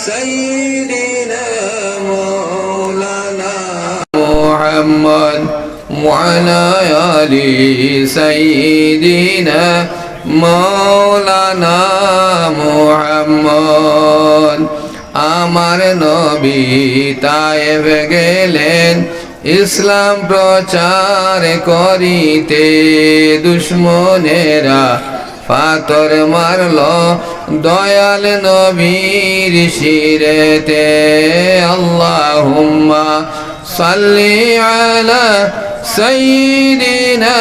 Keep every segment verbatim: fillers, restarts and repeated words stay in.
سيدنا مولانا محمد وعلى آل سيدنا مولانا محمد. আমার নবী তায়েফ গেলেন ইসলাম প্রচার করিতে, দুশমনেরা পাথর মারল দয়াল নবীর শিরেতে। اللهم صل على سيدنا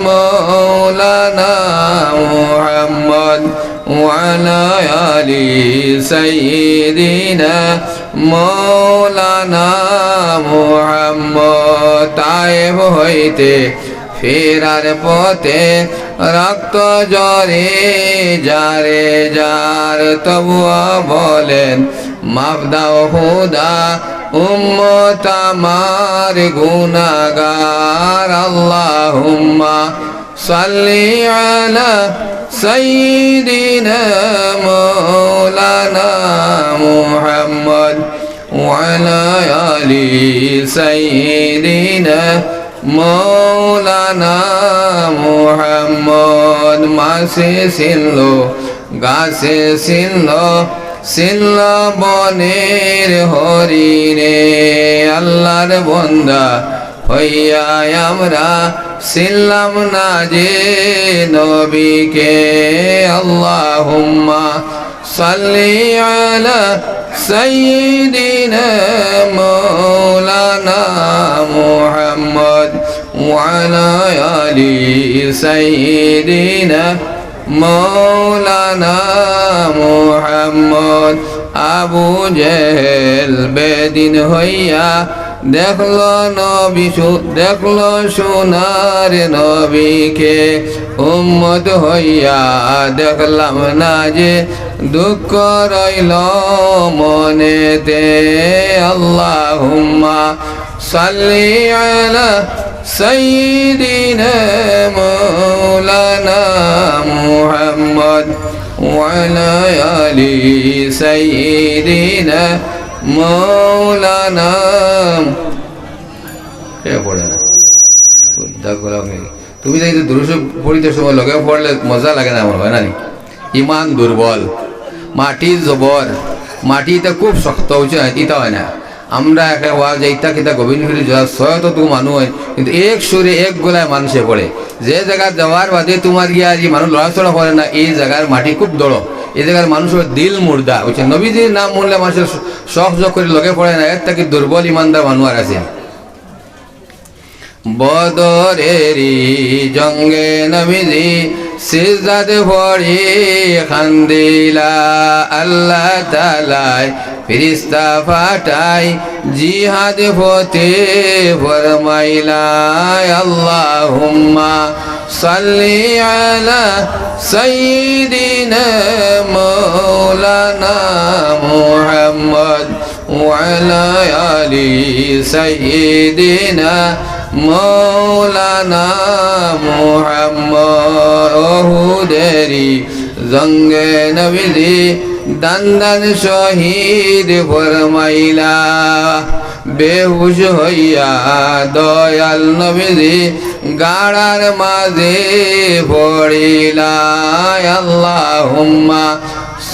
مولانا محمد وعلى آل سيدنا مولانا محمد. তায়েফ হইতে ফেরার পথে রক্ত ঝরে যারে যার, তবুও বলেন, "মাফ দাও খোদা, উম্মত আমার গুনাগার।" اللهم صل على سيدنا مولانا محمد وعلى آل سيدنا مولانا محمد. মাছে ছিনল, গাছে ছিনল, ছিনল বনের হরিণে। আল্লাহর বন্দা হইয়া আমরা ছিনলাম না যে নবীকে। اللهم صل على سيدنا مولانا محمد وعلى آل سيدنا مولانا محمد. আবু জেহেল বেদিন হইয়া দেখল নবী সু-, দেখল সোনার নবীকে। উম্মত হইয়া দেখলাম না যে দুঃখ রইল মনেতে। اللهم صل على سيدنا مولانا محمد وعلى آل سيدنا مولانا. কে পড়ে না? উদ্ধার করা হয়নি। তুমি তো এই যে দুরূদ শরীফ পড়িতে সময় লগে পড়লে মজা লাগে না, আমার হয় না নি? ইমান দুর্বল, মাটি জবর, মাটি ইতা খুব শক্ত, উঁচু হয়, ইতা হয় না। আমরা একে ওয়াজ ইতা কিতা গোবিন্দ ফিরি জোড়া ছয় তো তুমি মানুষ হয়, কিন্তু এক সুরে এক গলায় মানুষে পড়ে। যে জায়গা যাওয়ার বাদে তোমার গিয়া আর কি মানুষ লড়াচড়া করে না, এই জায়গার মাটি খুব দড়, এই জায়গার মানুষের দিল মুর্দা, বুঝছেন? নবীজির নাম শুনলে মানুষের স-, শখ জখ করে লগে পড়ে না, এর থাকি দুর্বল ইমানদার মানুষ আর আছে? বদরেরি জঙ্গে নবীজি সিজদাত পড়ি কান্দিলা। আল্লাহ তাআলায় ফিরিস্তা পাঠাই জিহাদ পথে ফরমাইলা। اللهم صل على سيدنا مولانا محمد وعلى آل سيدنا مولانا محمد. উহুদেরি জঙ্গে নবীজি দান দান শহীদ ফরমাইলা। বেহুশ হইয়া দয়াল নবীজি গাড়ার মাঝে পড়িলা। اللهم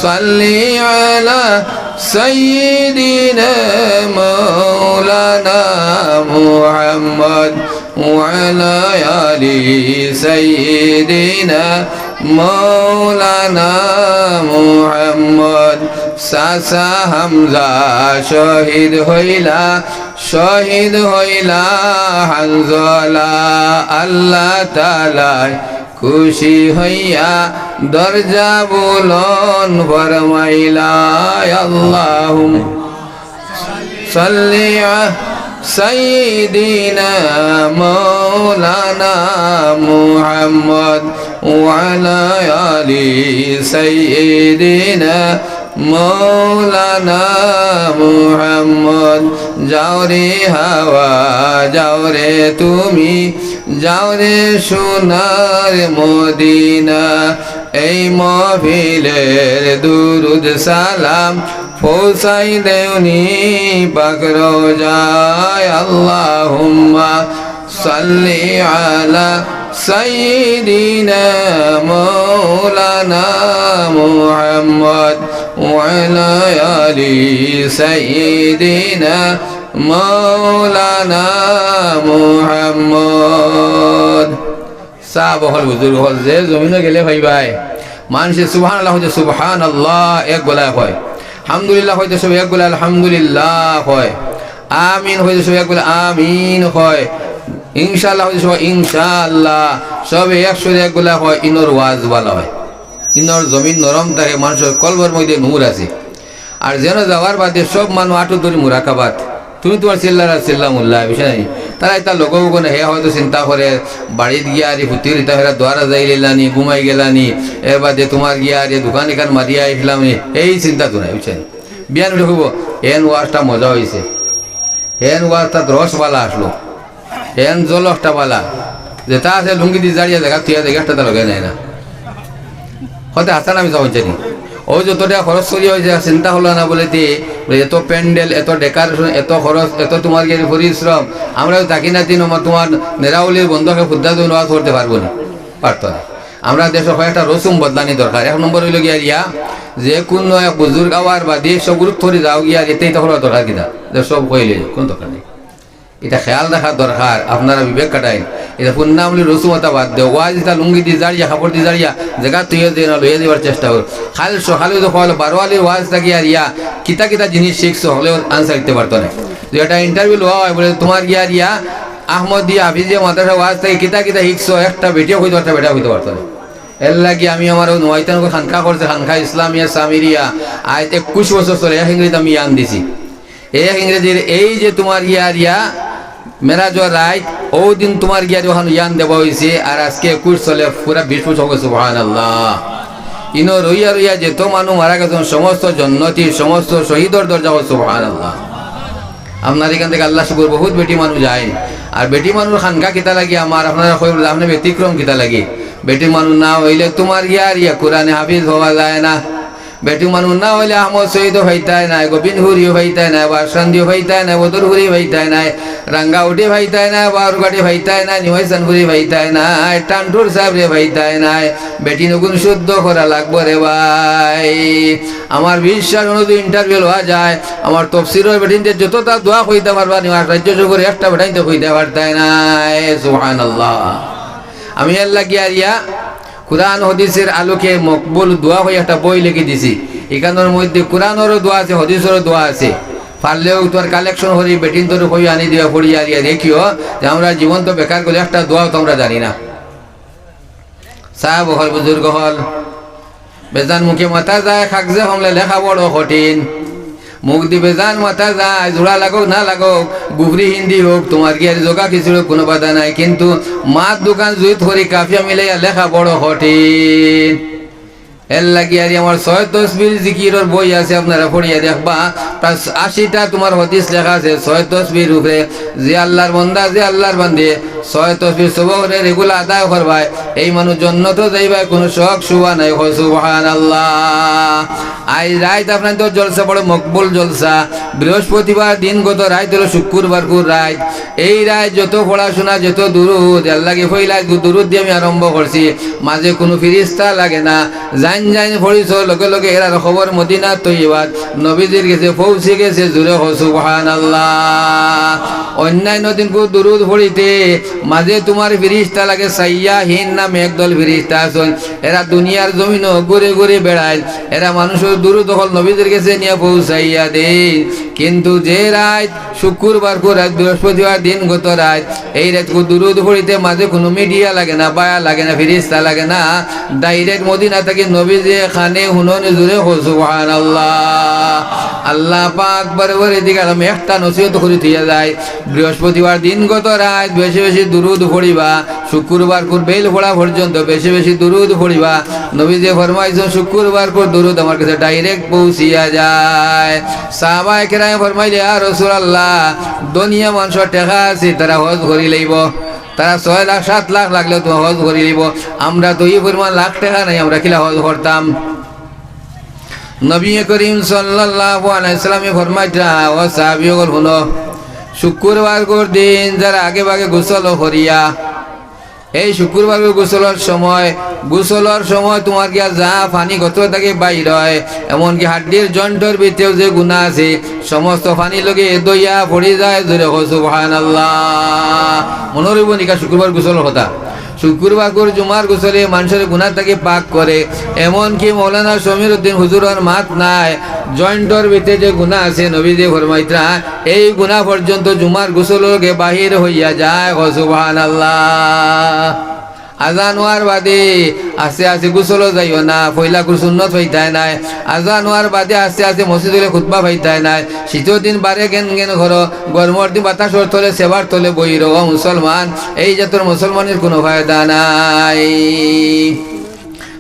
صل على سيدنا مولانا محمد وعلى آل سيدنا مولانا محمد. চাচা হামজা শহীদ হইলা, শহীদ হইলা হানজলা। আল্লাহ তাআলায় খুশি হইয়া দরজা বুলন্দ ফরমাইলা। اللهم صل على سيدنا مولانا محمد وعلى آل سيدنا مولانا محمد. যাও রে হাওয়া, যাও রে তুমি, যাও রে সোনার মদিনা। এই মহফিলের দুরুদ সালাম পৌঁছাই দেওনি পাক রোজায়। আল্লাহুম্মা সাল্লি আলা সাইয়্যিদিনা মাওলানা মুহাম্মদ ওয়া আলা আলি সাইয়্যিদিনা মাওলানা মুহাম্মদ। সাব অকল, বুজুর্গ অকল, যে জমিনো গেলে পাইবায়, মানষে সুবহানাল্লাহ কইতে সুবহানাল্লাহ এক গলায় কয়, আলহামদুলিল্লাহ কইতে সব এক গলায় আলহামদুলিল্লাহ কয়, আমিন কইতে সব এক গলায় আমিন কয়, ইনশাআল্লাহ কইতে সব ইনশাআল্লাহ, সবে এক সুরে এক গলায় কয়, ইনোর ওয়াজ ভালা অয়, ইনোর জমিন নরম থাকে, মানষর কলবর মধ্যে নূর আছে। আর যেন যাওয়ার বাদে সব মানুষ আটো ধরি মুরাকাবাত। তুমি তুমার চিল্লার আর চিল্লা মুল্লা, বিষয় নাই। তারা ইতা লগো উগো না, হে হয়তো চিন্তা করে, বাড়িত গিয়া আর ফুতির ইতা ফেরা দোয়ারা যাই লেলানি, ঘুমাই গেলানি, এর বাদে তুমার গিয়া আর দোকান এখান মারিয়া আইলাম নি, এই চিন্তা তো নাই, বুঝছেন? বিয়ান উঠে কইবো, "এন ওয়াজটা মজা অইছে, এন ওয়াজটাত রস বালা আসলো, এন জলসটা বালা।" যেটা আছে লুঙ্গি দি জাড়িয়া জাগাত থুইয়া জাগাত একটা লগে নেয় না। হতে হাসান আমি যাওয়া জানি। ও যত টেকা খরচ করিয়া অইছে, চিন্তা করলো না বলে তে, বলে, এত প্যান্ডেল, এত ডেকোরেশন, এত খরচ, এত তুমার গিয়া পরিশ্রম, আমরা তো থাকি না তিন নম্বর তুমার নেরাউলির বন্ধকে ফুদ্দা দই ওয়াজ করতে পারবো না, পারতো না। আমরা দেশো কয়েকটা রসুম বদলানি দরকার। এক নম্বর অইলো গিয়া ইয়া, যে কুনু এক বুজুর্গ আওয়ার বাদে সব গ্রুপ ধরি যাও গিয়া, এতেই তো হওয়া দরকার কিনা? যে সব কইলে, কুনু দরকার নাই। ইটা খেয়াল রাখার দরকার, আপনারা বিবেক খাটাইন। ইটা পুন্নামলি রসুম অতা বাদ দেও, ওয়াজ ইতা লুঙ্গি দি জাড়িয়া, কাপড় দি জাড়িয়া, জাগাত থুইয়া দিয়া না, লইয়া যাইবার চেষ্টা করো। কাইল সকালে তো কইলো, বারোয়ালির ওয়াজ থাকি আর ইয়া, কিতা কিতা জিনিস শিখছো, হকলেও আনসার দিতে পারতো না। তো একটা ইন্টারভিউ লওয়া অয়, বলে, "তুমার গিয়া আর ইয়া, আহমদিয়া হাফিজিয়া মাদ্রাসা ওয়াজ থাকি কিতা কিতা শিখছো?" একটা বেটিও কইতো, একটা বেটা কইতো পারতো না। এর লাগি আমি আমার ওই নোয়াইতান খানকা করছে, খানকা ইসলামিয়া সামিরিয়া, আইজ একুশ বছর চলে, এক ইংরেজিত আমি ইয়ান দিছি। এক ইংরেজির এই যে তুমার ইয়া আর ইয়া, মেরাজর রাইত, ও দিন তুমার গিয়া আর ওখান ইয়ান দেওয়া অইছে, আর আজকে একুশ চলে, পুরা বিশ বছর অইগেছে, সুবহানাল্লাহ। ইনো রইয়া রইয়া যেত মানুষ মারা গেছইন, সমস্ত জন্নতি, সমস্ত শহীদর দরজা অইছে, সুবহানাল্লাহ। আপনার এখান থাকি আল্লাহ শুকুর, বহুত বেটি মানুষ যায়। আর বেটি মানুষ খানকা কিতা লাগি আমার, আপনারা কইবা, আপনে ব্যতিক্রম কিতা লাগি? বেটি মানুষ না অইলে তুমার গিয়া আর ইয়া কুরআনে হাফিজ হওয়া যায় না। বেটি মানুষ না অইলে আহমদ শহীদও পাইতায় নায়, গোবিন্দপুরিও পাইতায় নায়, বাসকান্দিও পাইতায় নায়, বদরপুরি পাইতায় নায়, রাঙ্গাউটি পাইতায় নায়, বারুকাটি পাইতায় নায়, নিমাইশানপুরি পাইতায় নায়, টান্টুর সাবরে পাইতায় নায়। বেটিন অগুন শুদ্ধ করা লাগবো রে ভাই। আমার বিশ্বাস অনুযায়ী ইন্টারভিউ লওয়া যায়, আমার তফসিরর বেটিন্তে যততা দোয়া কইতা পারবা নি, আমার রাজ্য সফরে একটা বেটাইন্তে কইতা পারতায় নায়। সুবহানাল্লাহ। আমি এর লাগি আর ইয়া কুরআন হাদিসের আলোকে মকবুল দোয়া কইয়া একটা বই লেখি দিছি। ইখানর মধ্যে কুরআনরও দোয়া আছে, হাদিসরও দোয়া আছে। পারলেও তুমার কালেকশন করি বেটিন্তরে কইয়া আনি দিবা, পড়িয়া আর ইয়া দেখিও যে আমরা জীবন তো বেকার করি, একটা দোয়াও তো আমরা জানি না। সাব অকল, বুজুর্গ অকল, বেজান মুখে মাতা যায়, কাগজে কমলে লেখা বড় কঠিন। মুখ দি বেজান মাতা যায়, জোড়া লাগউক না লাগউক, গুবরি হিন্দি অউক, তুমার গিয়ার জগা খিচুড়ি কুনু বাধা নাই, কিন্তু মাত দুখান জুইত করি কাফিয়া মিলাইয়া লেখা বড় কঠিন। এর লাগি আর আমার ছয় তসবির জিকিরর বই আছে, আপনারা পড়িয়া দেখবা, প্রায় আশিটা তুমার হাদিস লেখা আছে ছয় তসবির উপরে। যে আল্লাহর বান্দা, যে আল্লাহর বান্দি ছয় তসবির সবরে রেগুলার আদায় করবায়, এই মানুষ জন্নতো যাইবায়, কুনু শক শুবা নাই। কও সুবহানাল্লাহ। আইজ রাইত আপনাইন্তর জলসা বড় মকবুল জলসা। বৃহস্পতিবার দিন, গত রাইত অইলো শুক্কুরবারকুর রাইত। এই রাইত যত পড়াশুনা, যত দুরুদ, এর লাগি পয়লা দুরুদ দি আমি আরম্ভ করছি। মাঝে কুনু ফিরিস্তা লাগে না। যাইন যাইন পড়িছো, লগে লগে এরার খবর মদিনা তৈয়বাত নবীজির গেছে পৌঁছি গেছে। জুরে কও সুবহানাল্লাহ। অইন্যাইন্য দিনকু দুরুদ পড়িতে মাঝে তুমার ফিরিস্তা লাগে, সাইয়াহিন নামে একদল ফিরিস্তা আছইন, এরা দুনিয়ার জমিনো ঘুরি ঘুরি বেড়াইন, এরা মানষর দুরুদ অকল নবীজির গেছে নিয়া পৌঁছাইয়া দেইন। কিন্তু যে রাইত শুক্কুরবারকু রাইত, বৃহস্পতিবার দিন গত রাইত, এই রাইতকু দুরুদ পড়িতে মাঝে কুনু মিডিয়া লাগে না, বায়া লাগে না, ফিরিস্তা লাগে না, ডাইরেক্ট মদিনা থাকি নবীজিয়ে কানে হুনইন। জুরে কও সুবহানাল্লাহ। আল্লাহ পাক পরওয়ারদিগার আলম একটা নসিহত করি থইয়া যায়, বৃহস্পতিবার দিন গত রাইত বেশি বেশি দুরুদ পড়িবা, শুক্কুরবারকুর বেইল পড়া পর্যন্ত বেশি বেশি দুরুদ পড়িবা। নবীজিয়ে ফরমাইছইন, শুক্কুরবারকুর দুরুদ আমার গেছে ডাইরেক্ট পৌঁছিয়া যায়। সাহাবায়ে কেরামে ফরমাইলে, ইয়া রাসূলুল্লাহ, ধনিয়া মানষর টেকা আছে, তারা হজ করি লাইবো। তারা ছয় লাখ, সাত লাখ লাগলেও তুমার হজ করি দিব। আমরা তো ই পরিমাণ লাখ টেকা নাই, আমরা কিলা হজ করতাম? নবী করিম সাল্লাল্লাহু আলাইহি ওয়াসাল্লামে ফরমাইতরা, ও সাহাবী অকল, হুনো, শুক্রবারকুর দিন যারা আগে ভাগে গোসল করিয়া, এই শুক্রবারকুর গোসলর সময়, গোসলর সময় তুমার গিয়া যা পানি গতর থাকি বাইর অয়, এমনকি হাড্ডির জয়েন্টর ভিতরেও যে গুনা আছে, সমস্ত পানির লগে ধইয়া পড়ি যায়। জোরে কও সুবহানাল্লাহ। মনো রইবো নি কা শুক্রবার গোসলর কথা? শুক্রবারকুর জুমার গোসলে মানষরে গুনা থাকি পাক করে। এমনকি মৌলানা সমীর উদ্দিন হুজুরর মাত নাই, জয়েন্টর ভিতরে যে গুনা আছে, নবীজিয়ে ফরমাইতরা, এই গুনা পর্যন্ত জুমার গোসলর লগে বাহির অইয়া যায়। কও সুবহানাল্লাহ। আজান অওয়ার বাদে আস্তে আস্তে গোসলো যাইও না, পয়লাকুর সুন্নত পাইতায় নায়। আজান অওয়ার বাদে আস্তে আস্তে মসজিদো খুতবা পাইতায় নায়। শীতর দিন বারে গেন গেন করো, গরমর দিন বাতাসর তলে, সেবার তলে বই রও। ও মুসলমান, এই জাতর মুসলমানের কুনু ফায়দা নাই।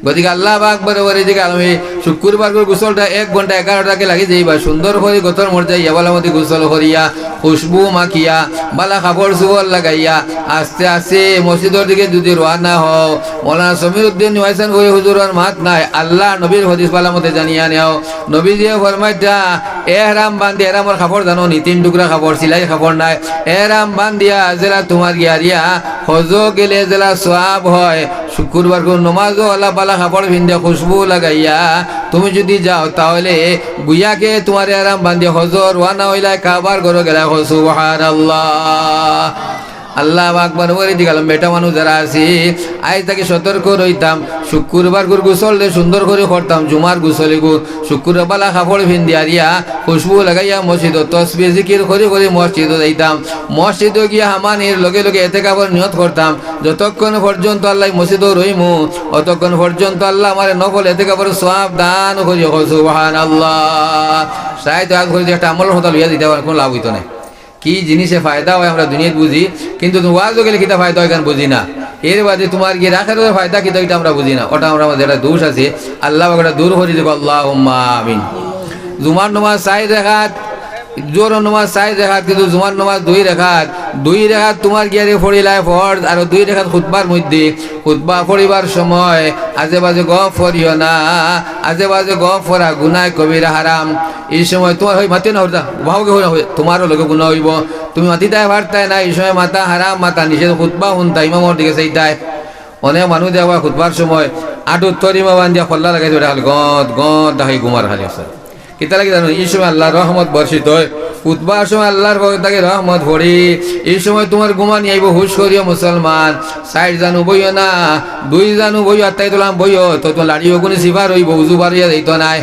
গতিকে আল্লাহ পাক বরাবর এই দিকে আলমে শুক্রবারকুর গোসলটা এক ঘন্টা এগারোটাকে লাগি যাইবা, সুন্দর করি গতর মধ্যে ইয়া বালা মতে গোসল করিয়া, খুশবু মাখিয়া, বালা কাপড় চুপড় লাগাইয়া, আস্তে আস্তে মসজিদর দিকে যদি রওয়ানা হও, মৌলানা সমীর উদ্দিন নিমাইছান করি হুজুরর মাত নাই, আল্লাহ নবীর হাদিস বালা মতে জানিয়া নেও। নবীজিয়ে ফরমাইতরা, এহরাম বান্ধিয়া, এহরামর কাপড় জানো নি, তিন টুকরা কাপড়, সিলাই কাপড় নায়, এহরাম বান্ধিয়া যেলা তুমার গিয়ারিয়া হজো গেলে যেলা সওয়াব হয়, শুক্রবারকুর নমাজো অলা বালা কাপড় পিন্দিয়া খুশবু লাগাইয়া তুমি যদি যাও, তাহলে গুয়াকে তুমার এহরাম বান্ধিয়া হজো রওয়ানা অইলায়, কাবার ঘরো গেলায়। কও সুবহানাল্লাহ। আল্লাহ আকবার। ওরে দিগাল বেটা মানুষ যারা আছি, আইজ থাকি সতর্ক রইতাম। শুক্রবারকুর গোসলরে সুন্দর করি করতাম, জুমার গোসলগু। শুক্রবার বালা কাপড় পিন্দিয়া আরিয়া, খুশবু লাগাইয়া মসজিদো তসবিহ জিকির করি করি মসজিদো যাইতাম। মসজিদো গিয়া হামানির লগে লগে এতেকাফর নিয়ত করতাম, যতক্ষণ পর্যন্ত আল্লাহ মসজিদো রইমু, অতক্ষণ পর্যন্ত আল্লাহ আমারে নফল এতেকাফর সওয়াব দান করি। কও সুবহানাল্লাহ। সাইদ আজ করি যে একটা আমলর কথা লইয়া দিতে পারেন, কুনু লাভ অইতো নায়। কি জিনিসে ফায়দা হয় আমরা দুনিয়াত বুঝি, কিন্তু তুমি ওয়াজো গেলে কিতা ফায়দা হয়, ইখান বুঝি না। এর বাদে তুমার গিয়া আখেরাতর ফায়দা কিতা, ইটা আমরা বুঝি না। ওটা আমরার মাঝে একটা দোষ আছে, আল্লাহ পাক ওটা দূর করি দিবা, আল্লাহুম্মা আমিন। জুমার নমাজ চাইর রেকাত, জোহরর নমাজ চাইর রেকাত, কিন্তু জুমার নমাজ দুই রেকাত। দুই রেকাত তুমার গিয়ারে পড়িলায় ফরজ, আর দুই রেকাত খুতবার মধ্যে, খুতবা পড়িবার সময় আজে বাজে গফ করিও না। আজে বাজে গফ করা গুনায় কবিরা, হারাম। এই সময় তুমার, হই মাতিও না, হরদা, বাহুকে হই না, হই, তুমারও লগে গুনা অইবো। তুমি মাতিতায় পারতায় না, এই সময় মাতা হারাম, মাতা নিষেধ, খুতবা হুনতায়, ইমামর দিকে চাইতায়। অনেক মানুষ দেখবা খুতবার সময় আটুত তরিমা বান্ধিয়া খল্লা লাগাইছে, বেটা খালি গদ গদ দেখাই ঘুমার খালি আছে। কিতা লাগি জানো? এই সময় আল্লাহর রহমত বর্ষিত হয়। খুতবার সময় আল্লাহর পক্ষ থাকি রহমত পড়ি। এই সময় তুমার ঘুমানি আইবো, হুশ করিও মুসলমান। চাইর জানু বইও না, দুই জানু বইও, আত্তাহিয়াতুল আম বইও, তো তুমার লাড়ি অগুনি সিফা রইবো, উজু বার অইয়া যাইতো নায়।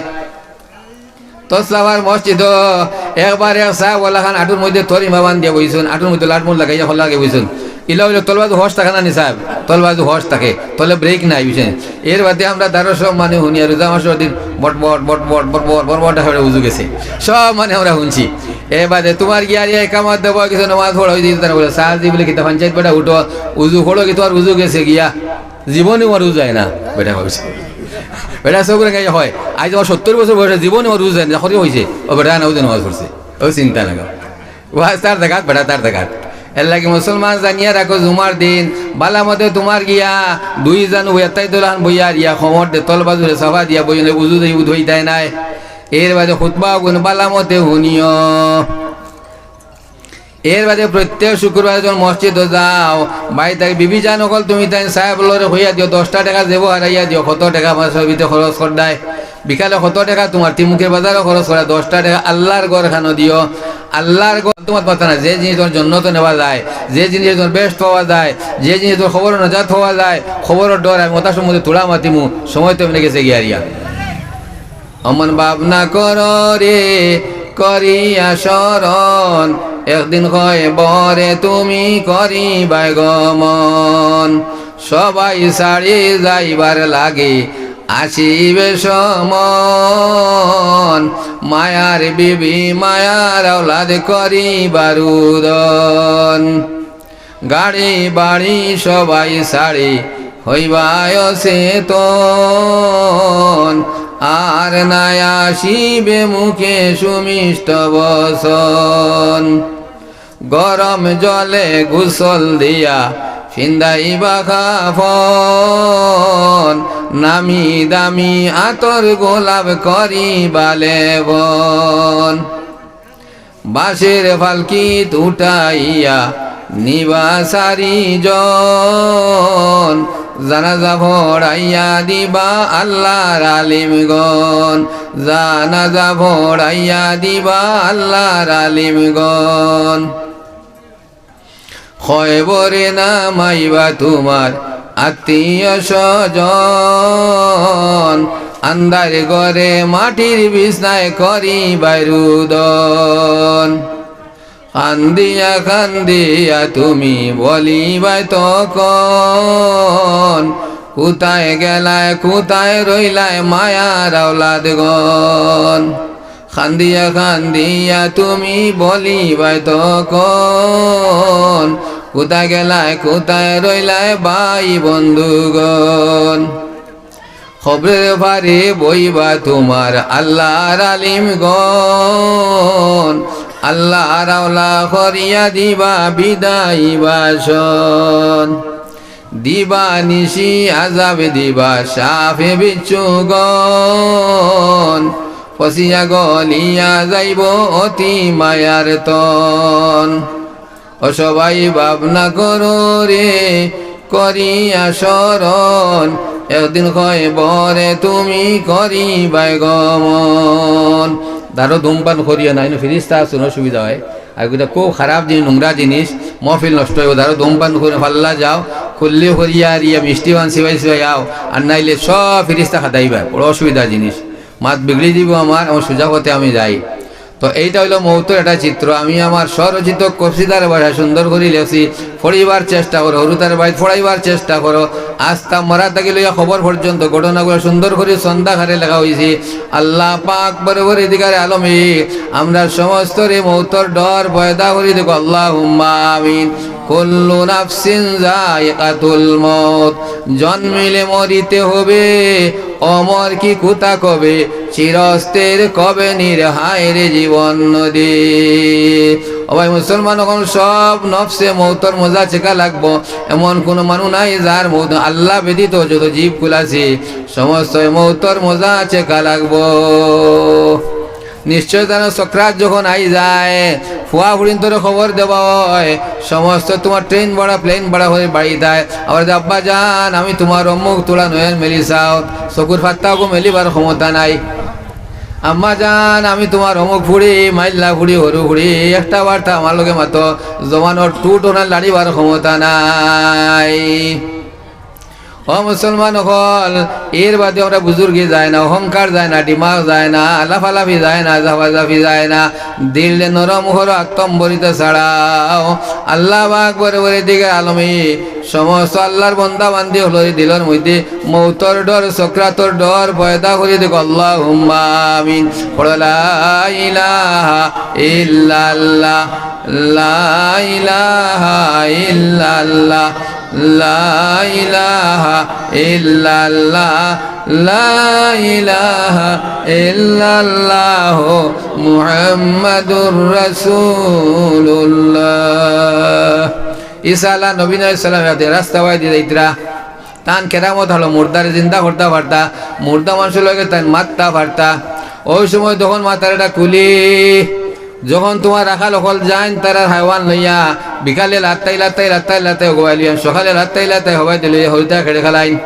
তো সাবার মসজিদো একবার এক সাব ওলাখান আটুর মধ্যে তরিমা বান্ধিয়া বইছইন, আটুর মধ্যে লাটমুট লাগাইয়া খল্লা লাগাই বইছইন। ইলা অইলে তলবাজু হশ থাকে না নি সাব? তলবাজু হশ থাকে, তলে ব্রেক নাই, বুঝছইন? এর বাদে আমরা দারো সব মানে হুনিয়া রোজা মাসর দিন বট বট বট বট বট বট বট বট করে উজু গেছে, সব মানে আমরা হুনছি। এর বাদে তুমার গিয়ারিয়া একামত দেবো, কিছু নমাজ পড়া অইছে, তারা বলে, "সার জি," বলে, "কিতা পঞ্চায়েত বেটা উঠো, উজু করো, কি তুমার উজু গেছে গিয়া?" জীবনে আমার উজু যায় না, বেটা কইছে। বেটা চউখ রেঙাইয়া কয়, "আইজ আমার সত্তর বছর বয়সে জীবনে আমার উজু যায় না।" করি কইছে, "ও বেটা, না উজু নমাজ পড়ছে।" ও চিন্তা না কর। ওয়াজ তার জাগাত, বেটা তার জাগাত। এর লাগি মুসলমান জানিয়া রাখো, জুমার দিন বালা মতে তুমার গিয়া দুই জানু বইয়া, তাই দোলান বইয়া আর ইয়া খমর দে তলবাজুরে সাফা দিয়া বইয়া উজু দেই উধই দেয় নাই। এর বাদে খুতবা গুন বালা মতে হুনিও। এর বাদে প্রত্যেক শুক্রবারে যখন মসজিদো যাও, বাড়ি থাকি বিবি জান অকল তুমি তাইন সাব লরে কইয়া দিও, দশটা টেকা যেবো হারাইয়া দিও, কত টেকা মাসর ভিতরে খরচ করদায়। বিকালে কত টেকা তুমার তিমুখের বাজারো খরচ করা, দশটা টেকা আল্লাহর ঘরখানো দিও। আল্লাহর ঘর তুমার কথা না, যে জিনিস তুমার জন্নতো নেওয়া যায়, যে জিনিস তুমার বেহেস্ত পাওয়া যায়, যে জিনিস তুমার কবরো নাজাত পাওয়া যায়, কবরর ডর, আমি কথা সম্বন্ধে থুড়া মাতিমু, সময় তো এমনি গেছে গিয়া রিয়া। অমন ভাবনা করো রে, করিয়া স্মরণ, একদিন কবরে তুমি করিবায় গমন। সবাই ছাড়ি যাইবার লাগি আসিবে সমন, মায়ার বিবি মায়ার আওলাদ করিবা রুদন। গাড়ি বাড়ি সবাই ছাড়ি হইবায় চেতন, আর নাই আসিবে মুখে সুমিষ্ট বচন। গরম জলে গোসল দিয়া ফিন্দাইবা কাফন, নামি দামি আতর গোলাপ করিবা লেপন। বাঁশর পালকিত উঠাইয়া নিবা চারিজন, জানাজা পড়াইয়া দিবা আল্লার আলিমগণ, জানাজা পড়াইয়া দিবা আল্লার আলিমগণ। কবরে নামাইবা তুমার আত্মীয় স্বজন, আন্দার ঘরে মাটির বিছনায় করিবায় রুদন। কান্দিয়া কান্দিয়া তুমি বলিবায় তখন, কুথায় গেলায় কুথায় রইলায় মায়ার আওলাদগণ। কান্দিয়া কান্দিয়া তুমি বলিবায় তখন, কুথায় গেলায় কুথায় রইলায় ভাই বন্ধুগণ। কবরর পারে বইবা তুমার আল্লার আলিমগণ, আল্লার আওলা করিয়া দিবা বিদায় ভাষণ। দিবা নিশি আজাব দিবা সাপে বিচ্ছুগণ, পচিয়া গলিয়া যাইবো অতি মায়ার তন। ও সবাই ভাবনা করো রে, করিয়া স্মরণ, একদিন কবরে তুমি করিবায় গমন। দারো ধূমপান করিও না, ইনো ফিরিস্তা আছইন, অসুবিধা অয়। আর ইটা খুব খারাপ জিনিস, নোংরা জিনিস, মহফিল নষ্ট অইবো। দারো ধূমপান করিও না, ফাল্লা যাও, কুল্লি করিয়া আর ইয়া মিষ্টি পান চিবাই চিবাই আও, আর নাইলে সব ফিরিস্তা খেদাইবা, বড় অসুবিধা জিনিস। মাত বিগড়ি দিবো আমার, আমার সুজা পথে আমি যাই। তো এইটা অইলো মউতর একটা চিত্র। আমি আমার স্বরচিত কসিদার ভাষায় সুন্দর করি লেখছি, পড়িবার চেষ্টা করো, হুরুতার বাড়িত পড়াইবার চেষ্টা করো। আস্তা মরা থাকি লইয়া কবর পর্যন্ত ঘটনাগুলা সুন্দর করি ছন্দ আকারে লেখা অইছে। আল্লাহ পাক পরওয়ারদিগারে আলমে আমরার সমস্তরে মউতর ডর পয়দা করি দেউক্কা, আল্লাহুম্মা আমিন। কুল্লু নাফসিন যায়িকাতুল মউত, জন্মিলে মরিতে হবে, অমর কি কুথা কবে, চিরস্থির কবে নীর হায় রে জীবন নদী। ও ভাই মুসলমান, অখন সব নফসে মউতর মজা চেখা লাগবো। এমন কুনু মানুষ নাই যার মউত, আল্লাহ ব্যতীত যত জীবকুল আছে, সমস্ত মউতর মজা চেখা লাগবো। নিশ্চয় জানো, সকরাত যখন আই যায়, ফুয়া ফুড়িন্তরে খবর দেওয়া অয়, সমস্ত তুমার ট্রেন ভাড়া, প্লেন ভাড়া করি বাড়িত আয়। আবার যে, "আব্বা জান, আমি তুমার অমুক থুড়া নয়ন মেলি চাও, চকুর পাত্তাগু মেলিবার ক্ষমতা নাই। আম্মা জান, আমি তুমার অমুক ফুড়ি, মাইল্লা ফুড়ি, হুরু ফুড়ি, একটা বার্তা আমার লগে মাতো, জবানর টুট অখান লাড়িবার ক্ষমতা নাই।" ও মুসলমান অকল, এর বাদে আমরা বুজুর্গি যায় না, অহংকার যায় না, দিমাগ যায় না, লাফালাফি যায় না, জাফাজাফি যায় না। দিলরে নরম করো, আত্মম্বরিত ছাড়াও। আল্লাহ পাক পরওয়ারদিগারে আলমে সমস্ত আল্লাহর বন্দা বান্দি অকলর দিলর মধ্যে মউতর ডর, সকরাতর ডর পয়দা করি দেউক্কা, আল্লাহুম্মা আমিন। পড়ো, লা ইলাহা ইল্লাল্লাহ, লা ইলাহা ইল্লাল্লাহ। লা ইলাহা ইল্লাল্লাহ, লা ইলাহা ইল্লাল্লাহ, মুহাম্মাদুর রাসূলুল্লাহ। ঈসা আলা নবীনা আলাইহিস সালাম রাস্তা বায়দি যাইতরা, তান কেরামত অইলো মুর্দারে জিন্দা করতা পারতা, মুর্দা মানষর লগে তান মাততা পারতা। ওই সময় তখন মাতার একটা কুলি, যখন তুমার রাখাল অকল যাইন তারার হায়ওয়ান লইয়া, বিকালে লাত্তাই লাত্তাই লাত্তাই লাত্তাই অগুয়াই লইয়া, সকালে লাত্তাই লাত্তাই হবাই দিলে হরিতা খেড়ে খেলাইন।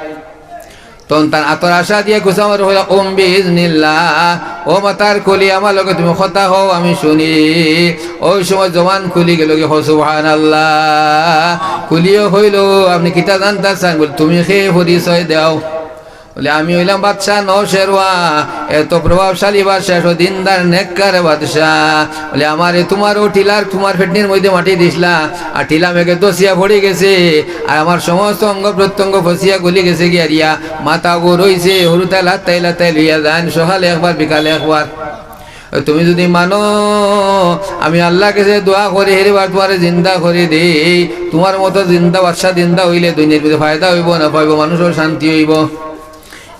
তখন তান আতর আশা দিয়া কুসা মারো কইলা, "কুম বিইজনিল্লাহ।" ও মাতার কুলি, আমার লগে তুমি কথা কও, আমি শুনি। ওই সময় জবান খুলি গেলো গি, কও, "সুবহানাল্লাহ।" কুলিও কইলো, "আপনে কিতা জানতা চাইন?" বলে, "তুমি কে, পরিচয় দেও।" বলে, "আমি অইলাম বাদশা নওশেরওয়া, এত প্রভাবশালী বাদশা, এত দিনদার নেককার বাদশা।" বলে, "আমারে তুমার অউ টিলার, তুমার পেটনির মধ্যে মাটি দিছলা, আর টিলা মেঘে ধসিয়া পড়ি গেছে, আর আমার সমস্ত অঙ্গ প্রত্যঙ্গ ফসিয়া গলি গেছে গিয়া রিয়া, মাথাগু রইছে, হুরুতায় লাত্তাই লাত্তাই লইয়া যাইন, সকালে একবার, বিকালে একবার। তুমি যুদি মানো, আমি আল্লার গেছে দোয়া করি, হেরে বার তুমারে জিন্দা করি দেই, তুমার মতো জিন্দা বাদশা জিন্দা অইলে দুনিয়ার ভিতরে ফায়দা অইবো না পাইবো, মানষর শান্তি অইবো।"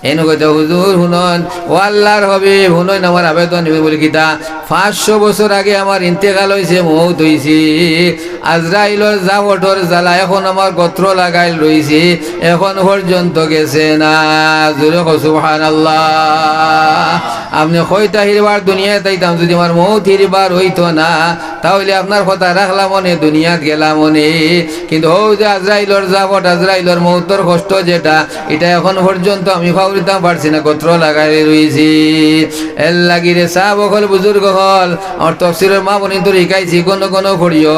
এন কইতা, "হুজুর হুনইন, ও আল্লার হাবিব হুনইন, আমার আবেদন।" বলে, "কিতা?" "পাঁচশো বছর আগে আমার ইন্তেকাল অইছে, মউত অইছে। আজরাইলর জাফটর জ্বালা এখন আমার গত্র লাগাইল রইছে, এখন পর্যন্ত গেছে না।" জোরে কও সুবহানাল্লাহ। আপনে কইতা হিরবার দুনিয়াত আইতাম, যদি আমার মউত হিরবার অইতো না, তাইলে আপনার কথা রাখলাম অনে, দুনিয়াত গেলাম অনে। কিন্তু অউ যে আজরাইলর জাফট, আজরাইলর মউতর কষ্ট যেটা, ইটা এখন পর্যন্ত আমি ফাউরিতাম পারছি না, গত্র লাগাই রইছি। এরলাগি রে সাব অকল, বুজুর্গ অকল, আমার তফসিরর মা বইনতরে হিকাইছি, ঘন ঘন পড়িও,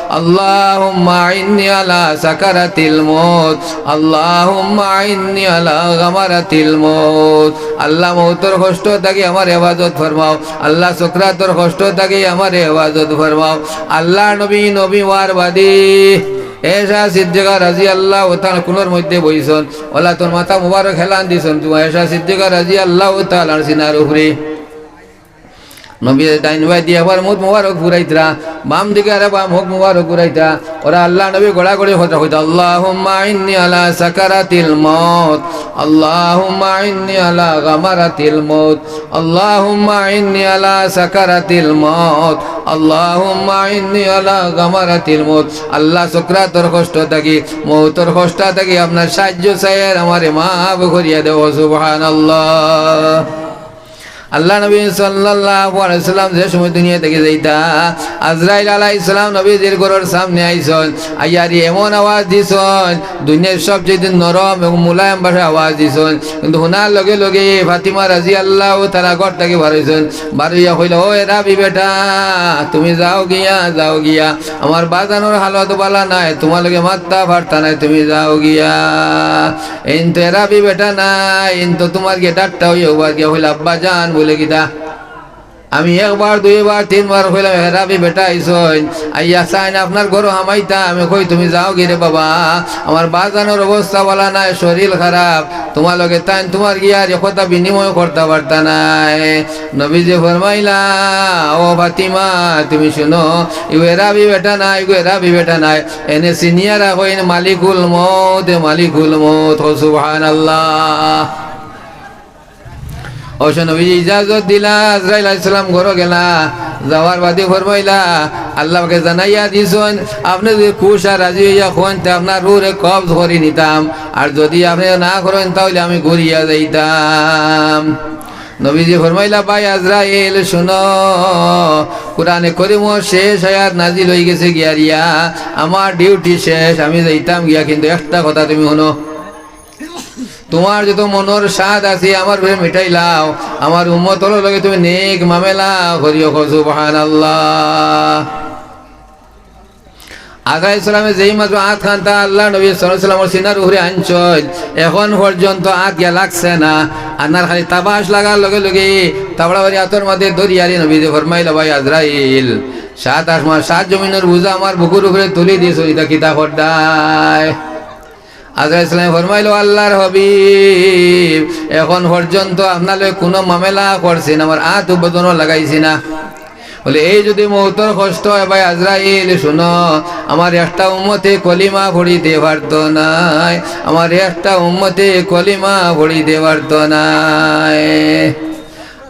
"আল্লাহুম্মা আইন্নি আলা সাকারাতিল মউত, আল্লাহুম্মা আইন্নি আলা গামারাতিল মউত।" আল্লাহ, মউতর কষ্ট থাকি আমার হেফাজত ফরমাও। আল্লাহ, সকরাতর কষ্ট থাকি আমার হেফাজত ফরমাও। আল্লার নবী, নবী অওয়ার বাদে এশা সিদ্দিকা রাদিয়াল্লাহু তাআলা কুলর মধ্যে বইছইন। অলা তান মাথা মুবারক হেলান দিছইন, তুমার এশা সিদ্দিকা রাদিয়াল্লাহু তাআলার সিনার উপরে। নবীয়ে ডাইন বায়দি একবার মুখ মুবারক ঘুরাইতরা, বাম দিকে আরেকবার মুখ মুবারক ঘুরাইতরা। অরা আল্লার নবী গড়াগড়ি কথা কইতা, "আল্লাহুম্মা আইন্নি আলা সাকারাতিল মউত, আল্লাহুম্মা আইন্নি আলা গামারাতিল মউত, আল্লাহুম্মা আইন্নি আলা সাকারাতিল মউত, আল্লাহুম্মা আইন্নি আলা গামারাতিল মউত।" আল্লাহ, সকরাতর কষ্ট থাকি, মউতর কষ্ট থাকি আপনার সাহায্য চাইয়ার, আমারে মাফ করিয়া দেও। সুবহানাল্লাহ। আল্লার নবী সাল্লাল্লাহু আলাইহি ওয়াসাল্লাম যে সময় দুনিয়া থাকি যাইতা, আজরাইল আলাইহিস সালাম নবীজির ঘরর সামনে আইছইন, আইয়ারি এমন আওয়াজ দিছইন, দুনিয়ার সবচেয়ে নরম এবং মুলায়ম ভাষায় আওয়াজ দিছইন। কিন্তু হুনার লগে লগে ফাতিমা রাদিয়াল্লাহু তাআলা ঘর থাকি বার অইছইন, বার অইয়া কইলা, "ও এরাবি বেটা, তুমি যাও গিয়া, যাও গিয়া, আমার বাজানর হালত বালা নায়, তুমার লগে মাততা পারতা নায়, তুমি যাও গিয়া।" এইন তো এরাবি বেটা নায়, এইন তো তুমার গিয়া ডাট্টা অইয়া উবার গিয়া কইলা, "আব্বাজান," বলে কিতা, "আমি একবার, দুইবার, তিনবার কইলাম, এরাবি বেটা আইছইন, আইয়া চাইন আপনার ঘরো হামাইতা, আমি কই তুমি যাও গি রে বাবা, আমার বাজানর অবস্থা বালা নায়, শরীল খারাপ, তুমার লগে তাইন তুমার গিয়া আর কথা বিনিময় করতা পারতা নায়।" নবীজি ফরমাইলা, "ও ফাতিমা, তুমি হুনো, ইগু এরাবি বেটা নায়, ইগু এরাবি বেটা নায়, এনে চিনিয়া রাখো, ইন মালিকুল মউত, মালিকুল মউত।" কও সুবহানাল্লাহ। অবশ্য নবীজি ইজাজত দিলা, আজরাইল আলাইহিস সালাম ঘরো গেলা, যাওয়ার বাদে ফরমাইলা, "আল্লাহ পাকে জানাইয়া দিছইন, আপনে যদি খুশ আর রাজি অইয়া কইন, তে আপনার রুহরে কবজ করি নিতাম, আর যদি আপনে না করইন, তাইলে আমি ঘুরিয়া যাইতাম।" নবীজি ফরমাইলা, "ভাই আজরাইল, হুনো, কুরআনে করিমর শেষ আয়াত নাজিল অইগেছে গিয়া রিয়া, আমার ডিউটি শেষ, আমি যাইতাম গিয়া, কিন্তু একটা কথা তুমি হুনো।" তুমার যত মনর সাধ আছে, আমার উপরে মিটাইলাও। আমার উম্মতর লগে তুমি নেক মামেলা করিও, কও সুবহানাল্লাহ। আজরাইল সালামে যেই মাত্র আত খানতা আল্লার নবী সাল্লাল্লাহু আলাইহি ওয়াসাল্লামর সিনার উপরে আনছইন, এখন পর্যন্ত আত গিয়া লাগছে না। আনার খালি তাবাশ লাগার লগে লগে তাবড়া বাড়ি আতর মাঝে ধরিয়ারি নবীজি ফরমাইলা, "ভাই আজরাইল, সাত আসমান, সাত জমিনর বুঝা আমার বুকুর উপরে তুলি দিছো, ইটা কিতা কররায়?" আজরাইল সালামে ফরমাইলা, "আল্লার হাবিব, এখন পর্যন্ত আপনার লগে কুনু মামেলা করছি না, আমার আত উবাদনও লাগাইছি না।" বলে, "এই যদি মউতর কষ্ট অয়, ভাই আজরাইল, হুনো, আমার একটা উম্মতে কলিমা পড়িতে পারতো নায়, আমার একটা উম্মতে কলিমা পড়িতে পারতো নায়।"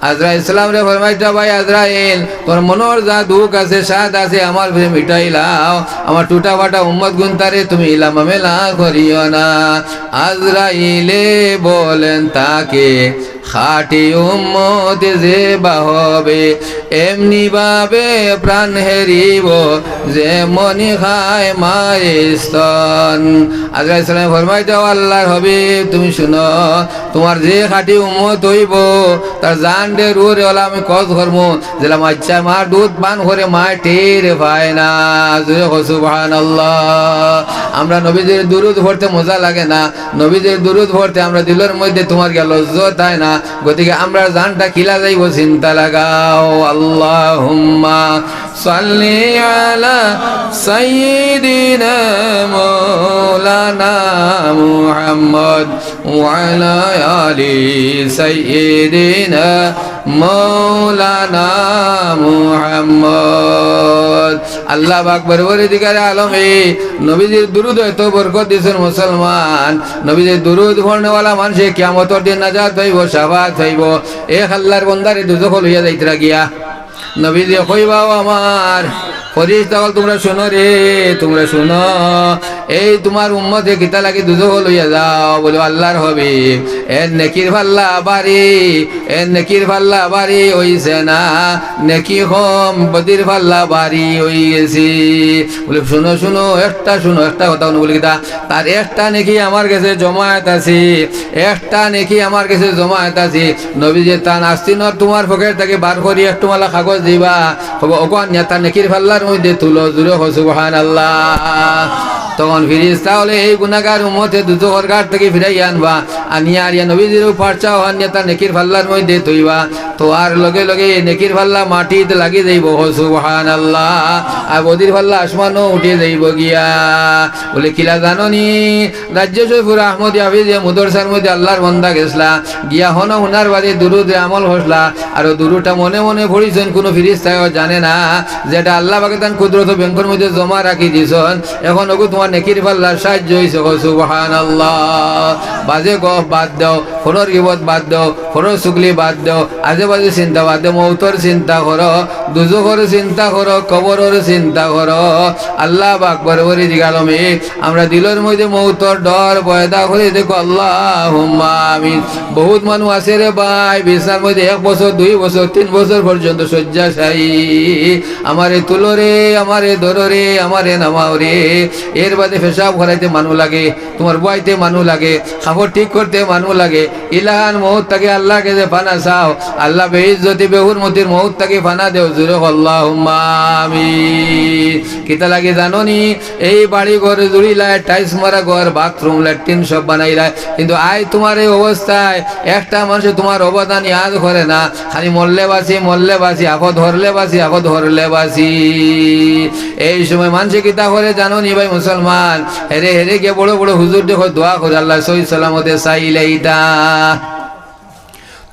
আজরাইল সালামরে ফরমাইতা, "ভাই আজরাইল, তুমার মনর যা দুখ আছে, সাধ আছে, আমার উপরে মিটাইলাও। আমার টুটা ফাটা উম্মত গুনতারে তুমি ইলা মামেলা করিও না।" আজরাইলে বলেন তাকে, "খাঁটি উম্মত যে বা হবে, এমনি ভাবে প্রাণ হেরিব, যে মনি খায় মায়ের স্তন।" আজরাইল সালামে ফরমাইতা, "ও আল্লার হাবিব, তুমি হুনো, তুমার যে খাঁটি উম্মত অইবো, তার জানরে রুহরে অলা আমি কবজ করমু, যেলা মাইচ্চা মার দুধ পান করে মায় টের পায় না।" জোরে কও সুবহানাল্লাহ। আমরা নবীজির দুরুদ পড়তে মজা লাগে না? নবীজির দুরুদ পড়তে আমরা দিলর মধ্যে তুমার গিয়া লজ্জত আয় না? গতিকে আমরার জানটা কিলা যাইবো চিন্তা লাগাও। আল্লাহুম্মা সাল্লি আলা সাইয়্যিদিনা মাওলানা মুহাম্মদ ওয়া আলা আলি সাইয়্যিদিনা মাওলানা মুহাম্মদ। আল্লাহ পাক পরওয়ারদিগারে আলমে নবীজির দুরুদ এত বরকত দিছইন মুসলমান, নবীজির দুরুদ পড়নেওয়ালা মানষে কিয়ামতর দিন নাজাত পাইবো, শাফাআত পাইবো। এক আল্লাহর বন্দারে দুজখো লইয়া যাইতরা গিয়া নবীজি কইবা, "ও আমার ফিরিস্তা অকল, তুমরা হুনো রে, তুমরা হুনো, এই তুমার উম্মতে কিতা লাগি দুজখো লইয়া যাও?" বলে, "আল্লাহর হাবিব, এর নেকির পাল্লা ভারি, এর নেকির পাল্লা ভারি অইছে না, নেকি কম, বদির পাল্লা ভারি অইগেছে।" বলে, "হুনো, হুনো, একটা হুনো, একটা কথা হুনো।" বলে, "কিতা?" তার একটা নেকি আমার গেছে জমায়েত আছে, একটা নেকি আমার গেছে জমায়েত আছে। নবীজি তান আস্তিনর তুমার পকেট থাকি বার করি একটু মালা কাগজ দিবা, কইবা, "অখান নিয়া তার নেকির পাল্লার মধ্যে তুলো।" জুরে কও সুবহানাল্লাহ। তখন ফিরিস্তা অকলে এই গুনাগার উম্মতে দুজখর ঘাট থাকি ফিরাইয়া আনবা, আনিয়া আর ইয়া নবীজির পার্চা অখান নিয়া তার নেকির পাল্লার মধ্যে থইবা। তো আর লগে লগে এই নেকির পাল্লা মাটিত লাগি যাইবো, কও সুবহানাল্লাহ। আর বদির পাল্লা আসমানো উঠি যাইবো গিয়া। বলে, "কিলা জানো নি, রাজ্য সৈফুর আহমদ হাফিজ যে মুদরসার মধ্যে আল্লাহর বন্দা গেছলা, গিয়া হনো হুনার বাদে দুরুদে আমল করছলা, আর অউ দুরুদটা মনে মনে পড়ছইন, কুনু ফিরিস্তায়ও জানে না, যেটা আল্লাহ পাকে তান কুদরতো ব্যাংকর মধ্যে জমা রাখি দিছইন। এখন অগু তুমার নেকির পাল্লার সাহায্য অইছে।" কও সুবহানাল্লাহ। বাজে গফ বাদ দেও, পরর গিবত বাদ দেও, পরর চুগলি বাদ দেও, আজে বাজে চিন্তা বাদ দেও, মউতর চিন্তা করো, দুজখর চিন্তা করো, কবরর চিন্তা করো। আল্লাহ পাক পরওয়ারদিগারে আলমে আমরা দিলর মধ্যে মউতর ডর পয়দা করি দেও, কও আল্লাহুম্মা আমিন। বহুত মানুষ আছে রে ভাই, বিছনার মধ্যে এক বছর, দুই বছর, তিন বছর পর্যন্ত শয্যাশায়ী, "আমারে তুলো রে, আমারে ধরো রে, আমারে নামাও রে।" এর বাদে পেশাব করাইতে মানুষ লাগে, তুমার বওয়াইতে মানুষ লাগে, কাপড় ঠিক করতে মানুষ লাগে। ইলাখান মউত থাকি আল্লাহর গেছে পানা চাও, আল্লাহ বেইজ্জতি বেহুরমতির মউত থাকি পানা দেও, জুরে কও আল্লাহুম্মা আমিন। কিতা লাগি জানো নি? এই বাড়ি ঘর জুড়িলায়, টাইলস মারা ঘর, বাথরুম, ল্যাট্রিন সব বানাইলায়, কিন্তু আইজ তুমার এই অবস্থায় একটা মানষে তুমার অবদান ইয়াদ করে না। খালি মরলে বাঁচি, মরলে বাঁচি, আপদ হরলে বাঁচি, আপদ হরলে বাঁচি। এই সময় মানষে কিতা করে জানো নি ভাই মুসলমান? হেরে হেরে গিয়া বড় বড় হুজুর দেখো দোয়া করে, "আল্লাহ সহি সালামতে চাইলাইতা।"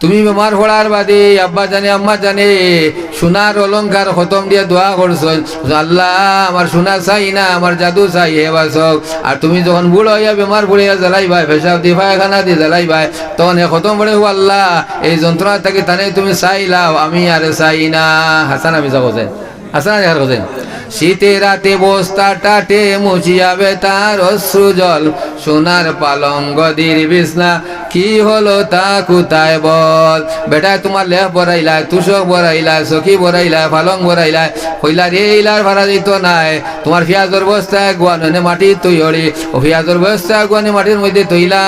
তুমি বেমার পড়ার বাদে আব্বা জানে, আম্মা জানে, সোনার অলংকার খতম দিয়া দোয়া করছইন, "আল্লাহ, আমার সোনা চাই না, আমার জাদু চাই, হে বাঁচক।" আর তুমি যখন বুড়া অইয়া বেমার পড়িয়া জ্বালাইবায়, পেশাব দি পায়খানা দি জ্বালাইবায়, তখন হে খতম পড়ে, "ও আল্লাহ, এই যন্ত্রণা থাকি তানে তুমি চাইলাও, আমি আর চাই না।" হাসান আমি যাব যে। হাসান আর হোসেন। শীতে রাতে বস্তা টাটে মুছিয়া বেতার অশ্রু জল, সোনার পালঙ্ক গদির বিছনা, কি হলো তা কোথায় বল? বেটায় তুমার লেপ ভরাইলায়, তুষক ভরাইলায়, চকি ভরাইলায়, পালং ভরাইলায়, কইলা, "রে, ইলার ফারা দিত নায়, তুমার পিয়াজর বস্তা এগুয়ান অনে মাটিত থইও রে, অউ পিয়াজর বস্তা এগুয়ান অনে মাটির মধ্যে থইলা।"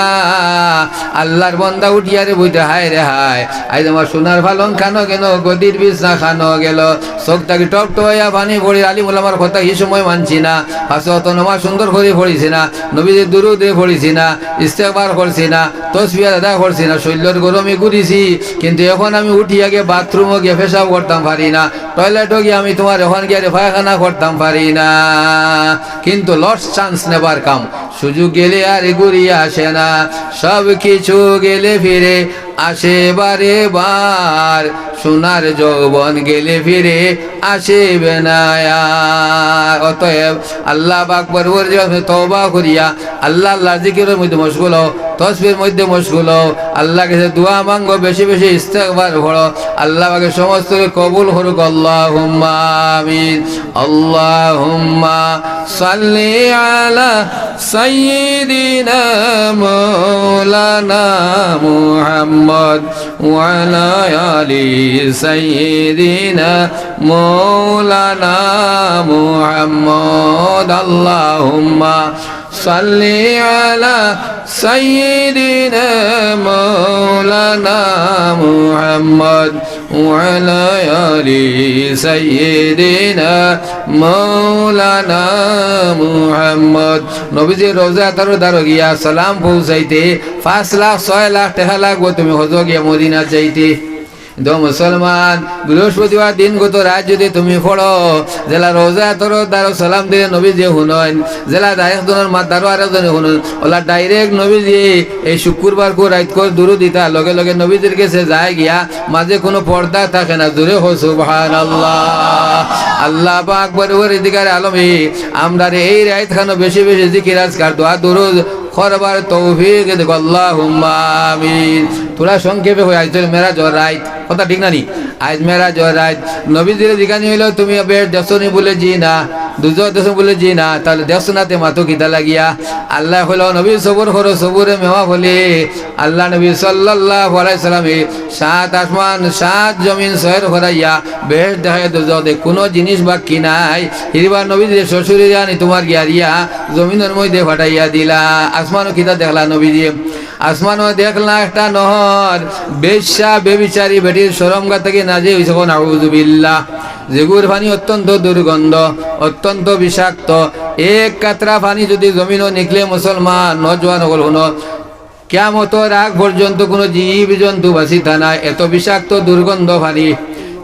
আল্লাহর বন্দা উঠিয়া রে বইতে, "হায় রে হায়, আইজ আমার সোনার পালং খানো গেল, গদির বিছনা খানো গেল।" চোখ থাকি টপ টপ অইয়া পানি পড়ে। আলিম উলামার কথা ই সময় মানছি না, পাঁচ ওয়াক্ত নামাজ সুন্দর করি পড়ছি না, নবীজির দুরুদে পড়ছি না, ইস্তেগফার করছি না, তসবিহ আদায় করছি না, শরীলর গরমে ঘুরিছি, কিন্তু এখন আমি উঠিয়া গিয়া বাথরুমো গিয়া পেশাব করতাম পারি না, টয়লেটো গিয়া আমি তুমার অখান গিয়া রে পায়খানা করতাম পারি না। কিন্তু লস্ট চান্স নেবার কাম, সুযোগ গেলে আর ঘুরিয়া আসে না, সব কিছু গেলে ফিরে আসে বারে বার, সোনার যৌবন গেলে ফিরে আসিবে না আর। অতএব আল্লাহ পাক পরওয়ারদিগার তওবা করিয়া আল্লাহ, আল্লাহ জিকিরর মধ্যে মশগুল অও, তসবির মধ্যে মশগুল অও, আল্লাহর গেছে দোয়া মাঙ্গো, বেশি বেশি ইস্তেগফার পড়ো, আল্লাহ পাকে সমস্তরে কবুল করুক। আল্লাহুম্মা আমিন। আল্লাহুম্মা সাল্লি আলা সাইয়্যিদিনা মাওলানা মুহাম্মদ ওয়া আলা আলি সাইয়্যিদিনা মাওলানা মুহাম্মদ। আল্লাহুম্মা সাল্লি আলা সাইয়্যিদিনা মাওলানা মুহাম্মদ ওয়া আলা আলি সাইয়্যিদিনা মাওলানা মুহাম্মদ। নবীজির রওজা আতহারর দ্বারো গিয়া সালাম পৌঁছাইতে পাঁচ লাখ, ছয় লাখ টেকা লাগবো তুমি হজো গিয়া মদিনাত যাইতে। কিন্তু মুসলমান, বৃহস্পতিবার দিন গত রাইত যুদি তুমি পড়ো, যেলা রওজা আতহারর দ্বারো সালাম দিলে নবীজিয়ে হুনইন, যেলা আরেকজনর মাত দ্বারো আরেকজনে হুনইন, অলা direct নবীজিয়ে এই শুক্রবারকু রাইতকুর দুরুদ ইতা লগে লগে নবীজির গেছে যায় গিয়া, মাঝে কুনু পর্দা থাকে না। জোরে কও সুবহানাল্লাহ। আল্লাহ পাক পরওয়ারদিগারে আলমে আমরারে এই রাইতখানো বেশি বেশি জিকির আজকার দোয়া দুরুদ করবার তৌফিক দেউক, আল্লাহুম্মা আমিন। থুড়া সংক্ষেপে কই, আইজ মেরাজর রাইত, কথা ঠিক না নি? আইজ মেরাজর রাইত। নবীজিরে জিগানি অইলো, "তুমি বেহেশত দেখছো নি?" বুলে, "জি না।" "দুজখ দেখছো?" বুলে, "জি না।" "তাইলে দেখছো না তে মাতো কিতা লাগিয়া?" আল্লায় কইলা, "নবী, সবুর করো, সবুরে মেওয়া ফলে।" আল্লার নবী সাল্লাল্লাহু আলাইহি ওয়াসাল্লামে সাত আসমান, সাত জমিন সয়র করাইয়া বেহেশত দেখাইয়া দুজখ দেখ, কুনু জিনিস বাকি নাই। হিরবার নবীজিরে সশরীরে আনি তুমার গিয়ারিয়া জমিনর মইধ্যে ফাটাইয়া দিলা। আসমানো কিতা দেখলা নবীজিয়ে? আসমানো দেখলা একটা নহর, বেশ্যা ব্যভিচারী বেটির শরমগার থাকি নাজিল অইছে, কও নাউজুবিল্লাহ। যেগুর পানি অত্যন্ত দুর্গন্ধ, অত্যন্ত বিষাক্ত। এক কাতরা পানি যুদি জমিনো নিকলে মুসলমান, নওজোয়ান অকল হুনো, কিয়ামতর আগ পর্যন্ত কুনু জীব জন্তু বাঁচিতা নায়, এত বিষাক্ত দুর্গন্ধ পানি।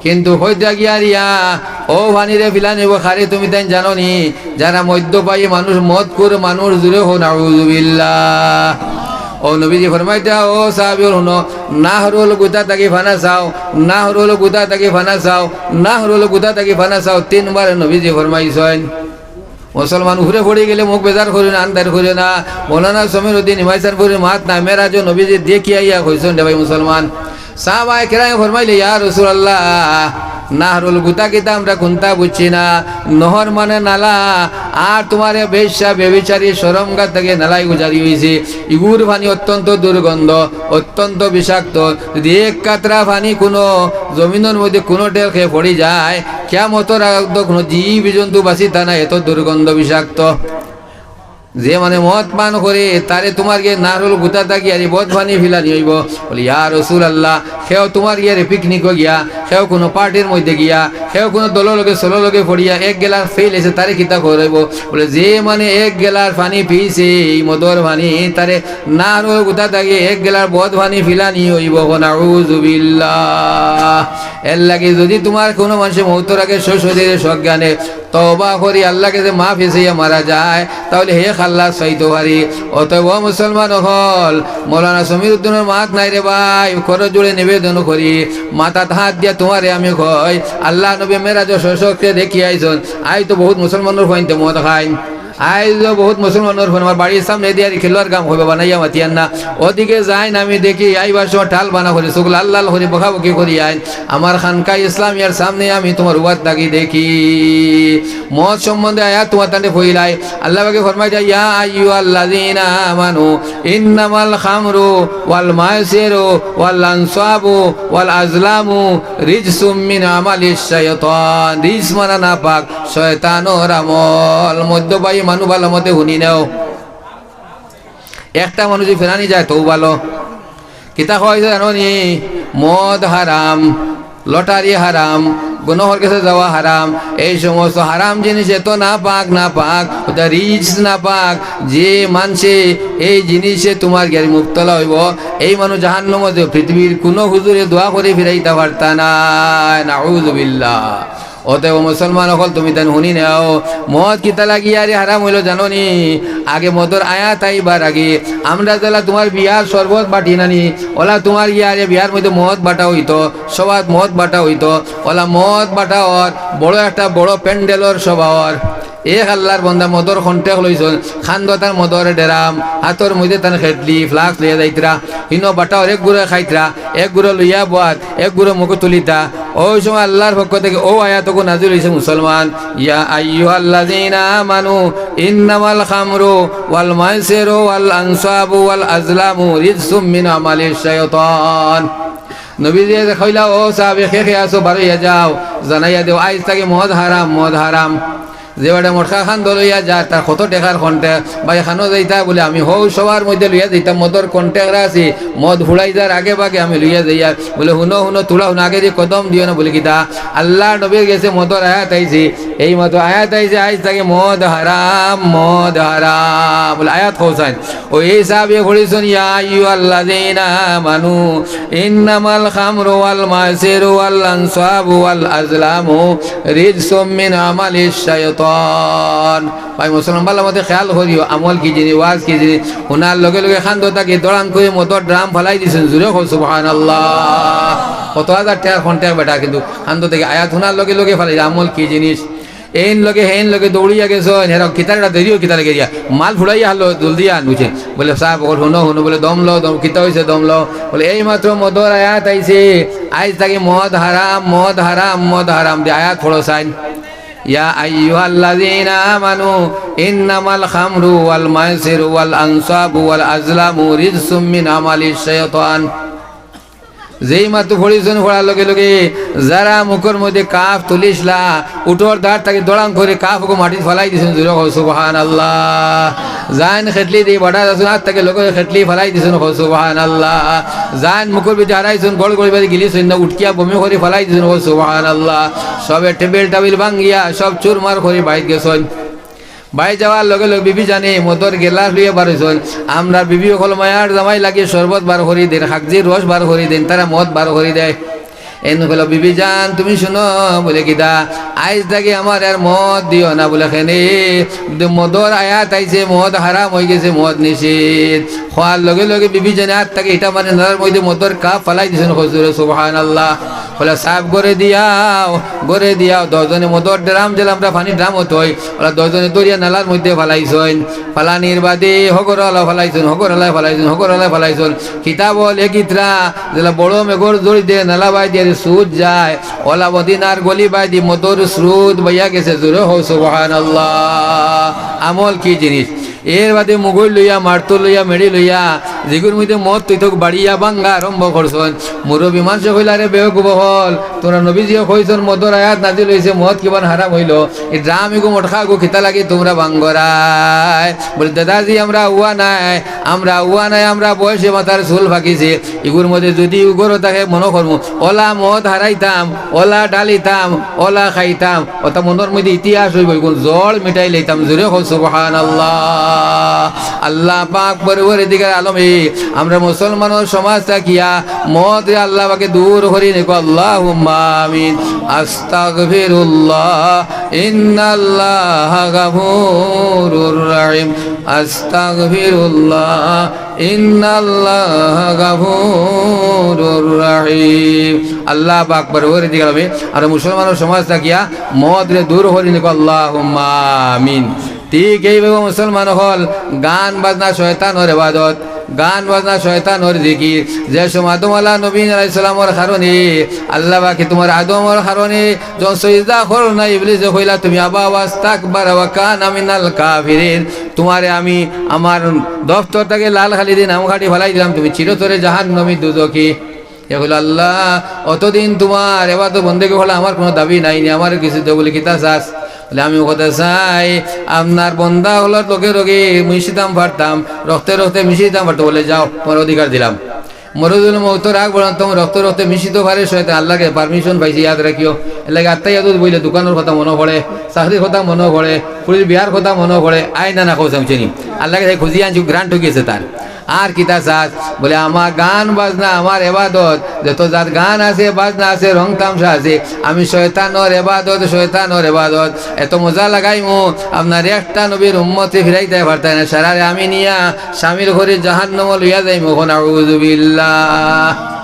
কিন্তু কইতা গিয়ারিয়া, অউ পানিরে ফিলানি অইবো কারে তুমি তাইন জানো নি? যারা মদ্যপায়ী মানুষ, মদখুর মানুষ, জোরে কও নাউজুবিল্লাহ। অউ নবীজি ফরমাইতা, "ও সাহাবী অকল হুনো, নাহরুল গুতা থাকি পানা চাও, নাহরুল গুতা থাকি পানা চাও, নাহরুল গুতা থাকি পানা চাও।" তিনবার নবীজি ফরমাইছইন। মুসলমান, উপরে পড়ি গেলে মুখ বেজার করিও না, আন্দাইর করিও না। মৌলানা সমীর উদ্দিন ইমাইসানপুরীর মাত নায়, মেরাজো নবীজি দেখিয়া আইয়া কইছইন রে ভাই মুসলমান। সাহাবায়ে কেরামে ফরমাইলে, "ইয়া রাসূলুল্লাহ, নাহরুল গুতা কিতা আমরা কুনতা বুঝছি না, নহর মানে নালা, আর তুমার এ বেশ্যা ব্যভিচারী শরমগার থাকি নালায় গুজারি অইছে, ইগুর পানি অত্যন্ত দুর্গন্ধ, অত্যন্ত বিষাক্ত, যুদি এক কাতরা পানি কুনু জমিনর মইধ্যে কুনু টেরখে পড়ি যায়, কিয়ামতর আগ তো কুনু জীব জন্তু বাঁচিতা নায়, এত দুর্গন্ধ বিষাক্ত।" যে মানে মদ পান করে, তারে তুমার গিয়া নাহরুল গুতা থাকি আর ই বদ পানি ফিলানি অইবো। বলে, "ইয়া রাসূলুল্লাহ, কেউ তুমার গিয়ারে পিকনিকো গিয়া, কেউ কুনু পার্টির মইধ্যে গিয়া, কেউ কুনু দলর লগে সলর লগে পড়িয়া এক গেলার ফেইল অইছে, তারে কিতা করা অইবো?" বলে, "যে মানে এক গেলার পানি পিছে, এই মদর পানি, তারে নাহরুল গুতা থাকি এক গেলার বদ পানি ফিলানি অইবো।" কও নাউজুবিল্লাহ। এরলাগি যুদি তুমার কুনু মানষে মউতর আগে সশরীরে সজ্ঞানে তওবা করি আল্লার গেছে মাফি চাইয়া মারা যায়, তাইলে হে খাল্লাস পাইতো পারি। অতএব ও মুসলমান অকল, মৌলানা সমীর উদ্দিনর মাত নাই রে ভাই, করজোড়ে নিবেদন করি, মাথাত হাত দিয়া তুমারে আমি কই, আল্লার নবী মেরাজো স্বচক্ষে দেখিয়া আইছইন। আইজ তো বউত মুসলমানর ফুয়াইন্তে মদ খাইন, আইজ তো বউত মুসলমানর ফুয়াইন আমার বাড়ির সামনেদি আর খেলোয়াড় গাম কইবা বানাইয়া মাতিয়ার না, অদিকে যাইন আমি দেখি আইবার সময় টাল বানা করি, চউখ লাল লাল করি, বকাবকি করি আইন। আমার খানকা ইসলামিয়ার সামনে আমি তুমার উবাত লাগি দেখি। মদ সম্বন্ধে আয়াত তুমার তানে পড়িলাই। আল্লা পাকে ফরমাইতা, "ইয়া আইয়ুহাল্লাযীনা আমানু ইন্নামাল খামরু ওয়াল মাইসিরু ওয়াল আনসাবু ওয়াল আজলামু রিজসুম মিন আমালিশ শাইতান।" রিজস মানা নাপাক, শয়তানর আমল। মদ্যপায়ী মানুষ ভালা মতে হুনি নেও। একটা মানুষ যদি ফেরানি যায়, তউ ভালা। কিতা কইছে জানো নি? মদ হারাম, লটারি হারাম, গুনহর গেছে যাওয়া হারাম। এই সমস্ত হারাম জিনিস এত নাপাক, নাপাক, অতা রিজস নাপাক। যে মানষে এই জিনিসে তুমার গিয়ারি মুবতলা অইবো, এই মানুষ জাহান্নামো যাইবো। পৃথিবীর কুনু হুজুরে দোয়া করি ফিরাইতা পারতা নায়। নাউজুবিল্লাহ। অতএব মুসলমান অকল, তুমি তান হুনি নেও, মদ কিতা লাগি আরে হারাম অইলো জানো নি? আগে মদর আয়াত আইবার আগে আমরা যেলা তুমার বিয়ার শরবত বাটি না নি, অলা তুমার গিয়ারে বিয়ার মধ্যে মদ বাটা অইতো, সভাত মদ বাটা অইতো, অলা মদ বাটা অর, বড় একটা বড় প্যান্ডেলর সভা অর। এক আল্লার বন্দা মদর কন্টেক লইছইন, কান্দো তান মদর ডেরাম, হাতর মধ্যে তান খেটলি, ফ্লাস্ক লইয়া যাইতরা, হিনো বাটা অর এক গুড়া খাইতরা, এক গুড়া লইয়া বওয়াত, এক গুড়া মুখো তুলিতা। অউ সময় আল্লার পক্ষ থাকি অউ আয়াতগু নাজিল অইছে মুসলমান, "ইয়া আইয়ুহাল্লাযীনা আমানু ইন্নামাল খামরু ওয়াল মাইসিরু ওয়াল আনসাবু ওয়াল আজলামু রিজসুম মিন আমালিশ শাইতান।" নবীজিয়ে কইলা, "ও সাহাবী, কে কে আছো, বারইয়া যাও, জানাইয়া দেও, আইজ থাকি মদ হারাম, মদ হারাম।" যে বেটা মটকা খান ধরিয়া যায়, তার কত টেকার কন্টেক, ভাই খানো যাইতা বুলে, আমি হউ সভার মধ্যে লইয়া যাইতাম, মদর কন্টেক রাখছি, মদ ফুড়াই যার আগে ভাগে আমি লইয়া যাইয়ার। বুলে, "হুনো, হুনো, থুড়া হুনো, আগেদি কদম দিও না।" বুলে, "কিতা?" আল্লার নবীর গেছে মদর আয়াত আইছে, এই মাত্র আয়াত আইছে, আইজ থাকি মদ হারাম, মদ হারাম। বলে আয়াত কও চাইন। ও এই সাহাবিয়ে পড়ছইন, "ইয়া আইয়ুহাল্লাযীনা আমানু ইন্নামাল খামরু ওয়াল মাইসিরু ওয়াল আনসাবু ওয়াল আজলামু রিজসুম মিন আমালিশ শাইতান।" ভাই মুসলমান, ভালা মতো খেয়াল করিও, আমল কি জিনিস, ওয়াজ কি জিনিস। হুনার লগে লগে কান্দো থাকি দড়াং করি মদর ড্রাম ফালাই দিছইন, জুরে কও সুবহানাল্লাহ। কত হাজার টেকা কন্ট্যাক্ট বেটা, কিন্তু কান্দো থাকি আয়াত হুনার লগে লগে ফালাই, আমল কি জিনিস। এইন লগে হেইন লগে দৌড়িয়া গেছইন, হেরা কিতার এটা দেরিও কিতার গেরিয়া। মাল ফুড়াইয়া হারলো, জলদি আন, বুঝে। বলে, "সাব, অকল হুনো, হুনো।" বলে, "দম লও, দম, কিতা অইছে, দম লও।" বলে, "এই মাত্র মদর আয়াত আইছে, আইজ থাকি মদ হারাম, মদ হারাম, মদ হারাম।" দি আয়াত পড়ো চাইন। ইয়া আইয়ুহাল্লাযীনা আমানু ইন্নামাল খামরু ওয়াল মাইসিরু ওয়াল আনসাবু ওয়াল আজলামু রিজসুম মিন আমালিশ শাইতান। যেই মাত্র পড়ছইন, পড়ার লগে লগে যারা মুখর মধ্যে কাফ তুলিছলা, উঠর দাঁত থাকি দড়াং করি কাফ ওগু মাটিত ফালাই দিছইন, জুরে কও সুবহানাল্লাহ। যাইন খেটলি দি বাড়া যাছইন, আত থাকি লগে খেটলি ফালাই দিছইন, কও সুবহানাল্লাহ। যাইন মুখর ভিতরে হারাইছইন, গড় গড়ি বাড়ি গিলিছইন না, উঠকিয়া বমি করি ফালাই দিছইন, কও সুবহানাল্লাহ। সবে টেবিল টাবিল ভাঙ্গিয়া সব চুরমার করি বাইত গেছইন। বাই যাওয়ার লগে লগে বিবি জানে মদর গেলাস লইয়া বার অইছইন। আমরা বিবি অকল মায়ার জামাই লাগি শরবত বার করি দেন, কাগজির রস বার করি দেন, তারা মদ বার করি দেয়। এন কইলো, "বিবি জান, তুমি হুনো," বলে, "কিতা?" "আইজ থাকি আমার আর মদ দিও না।" বলে, "কেনে?" "কিন্তু মদর আয়াত আইছে, মদ হারাম অইগেছে, মদ নিষেধ।" কওয়ার লগে লগে বিবি জানে আত থাকি ইটা মারি নালার মধ্যে মদর কাপ ফালাই দিছইন, কও জুরে সুবহানাল্লাহ। বলে, "সাব, ঘরে দিয়াও, ঘরে দিয়াও।" দশজনে মদর ড্রাম, যেলা আমরা পানির ড্রাম অত অয়, ওলা দশজনে ধরিয়া নালার মধ্যে ফালাইছইন। ফালানির বাদে হগরআলা ফালাইছইন, হগরআলা ফালাইছইন, হগরআলা ফালাইছইন। কিতা বলে গিত্রা, যেলা বড় মেঘর জড়ি দে, নালা বায়দি সুত যায়, ওলা মদিনার গলি বায়দি মদর স্রোত বইয়া গেছে, জুরে কও সুবহানাল্লাহ। আমল কি জিনিস? এর বাদে মুগই লইয়া, মারতুল লইয়া, মেড়ি লইয়া, যেগুর মধ্যে মদ তৈতক বাড়িয়া ভাঙ্গা আরম্ভ করছইন। মুরব্বি মানষে কইলা, "রে বেওকুফ অকল, তুমরা নবীজিয়ে কইছইন মদর আয়াত নাজিল অইছে, মদ কিমান হারাম অইলো, ই ড্রাম ইগু মটকা গু কিতা লাগি তুমরা ভাঙ্গরায়?" বলে, "দাদাজি, আমরা আউয়া নায়, আমরা আউয়া নায়, আমরা বয়সে মাথার চুল ফাকিছে, ইগুর মধ্যে যুদি উগর থাকে মনো করমু, ওলা মদ হারাইতাম, ওলা ডালিতাম, ওলা খাইতাম।" অতা মনর মধ্যে ইতিহাস অইবো, ইগুন জড় মিটাই লইতাম। জুরে কও সুবহানাল্লাহ। আল্লাহ পাক পরওয়ারদিগার আলমে আমরা মুসলমানর সমাজ থাকিয়া মদরে আল্লাহ পাকে দূর করি নিকো, আল্লাহুম্মা আমিন। আস্তাগফিরুল্লাহ, ইন্নাল্লাহা গাফুরুর রহিম। আস্তাগফিরুল্লাহ, ইন্নাল্লাহা গাফুরুর রহিম। আল্লাহ পাক পরওয়ারদিগার আলমে আমরা মুসলমানর সমাজ থাকিয়া মদরে দূর করি নিকো, আল্লাহুম্মা আমিন। ঠিক এইভাবে মুসলমান অকল, গান বাজনা শয়তানর ইবাদত, গান বাজনা শয়তানর জিকির। যে সময় আদম আলা নবীন আলাইহিস সালামর কারণে আল্লাহ পাকে তুমার আদমর কারণে যখন সজদা করো না, ইবলিসে কইলা, "তুমি আবা ওয়াস্তাকবারা ওয়া কানা মিনাল কাফিরিন।" তুমারে আমি আমার দপ্তর থাকি লাল কালি দি নাম কাটি ফালাই দিলাম, তুমি চিরতরে জাহান্নামী দুজখি। এ কইলো, "আল্লাহ, অতদিন তুমার এবাদত বন্দেগি করলাম, আমার কুনু দাবি নাই নি, আমারে কিছু দেও।" বলে, "কিতা চাস?" বলে, "আমি অউ কথা চাই, আপনার বন্দা অকলর লগে লগে মিশিতাম পারতাম, রক্তে রক্তে মিশিতাম পারতাম।" বলে, "যাও, তুমার অধিকার দিলাম।" মরজুল মউতর আগ পর্যন্ত রক্তে রক্তে মিশিতো পারে শয়তান, আল্লাহর গেছে permission পাইছে, ইয়াদ রাখিও। এরলাগি আত্তাহিয়াতুত বইলে দোকানর কথা মনো পড়ে, চাকরির কথা মনো পড়ে, ফুড়ির বিয়ার কথা মনো পড়ে, আয় না না কও চামচেনি। আল্লাহর গেছে খুজিয়া আনছি, grant অইগেছে তার। আর কিতা চাস? বলে, "আমার গান বাজনা, আমার এবাদত, যত জাত গান আছে, বাজনা আছে, রং তামশা আছে, আমি শয়তানর এবাদত, শয়তানর এবাদত। এত মজা লাগাইমু, আপনার একটা নবীর উম্মতে ফিরাইতায় পারতায় না, সারারে আমি নিয়া শামিল করি জাহান্নামো লইয়া যাইমু।" কও নাউজুবিল্লাহ।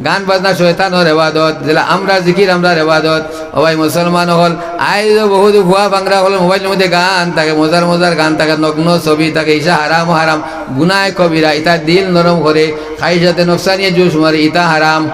গান বাজনা শয়তানর এবাদত, যেলা আমরা জিকির আমরার এবাদত। ও ভাই মুসলমান অকল, আইজও বহুত ফুয়া ফাংরা অকলর মোবাইলর মধ্যে গান থাকে, মজার মজার গান থাকে, নগ্ন ছবি থাকে, ইসা হারাম হারাম, গুনায় কবিরা, ইতা দিল নরম করে, খাইশাতে নফসানিয়ে জুশ মারে, ইতা হারাম।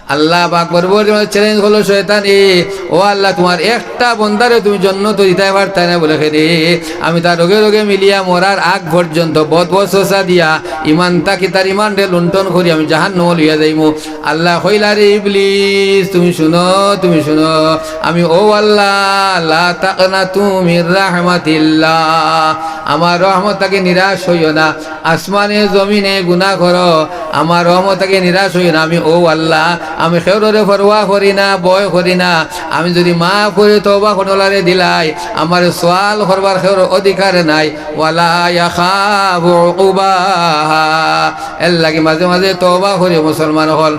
আল্লাহ পাক পরওয়ারদিগার challenge করলো শয়তানে, "ও আল্লাহ, তুমার একটা বন্দারে তুমি জন্নতো দিতায় পারতায় না?" বলে, "কেনে?" "আমি তার রগে রগে মিলিয়া মরার আগ পর্যন্ত বদ ওয়াসওয়াসা দিয়া ইমান থাকি তার ইমানরে লুণ্ঠন করি আমি জাহান্নামো লইয়া যাইমু।" আল্লায় কইলা, "রে ইবলিস, তুমি হুনো, তুমি হুনো, আমি অউ আল্লাহ, লা তাকনাতু মির রাহমাতিল্লাহ, আমার রহমত থাকি নিরাশ অইও না। আসমানে জমিনে গুনা করো, আমার রহমত থাকি নিরাশ অইও না, আমি অউ আল্লাহ, আমি কেউররে পরোয়া করি না, ভয় করি না। আমি যুদি মাফ করি তওবা করনেওয়ালারে দিলাই, আমারে সওয়াল করবার কেউর অধিকার নাই। ওয়ালা ইয়াখাফু উকুবাহা। এরলাগি মাঝে মাঝে তওবা করি মুসলমান অকল।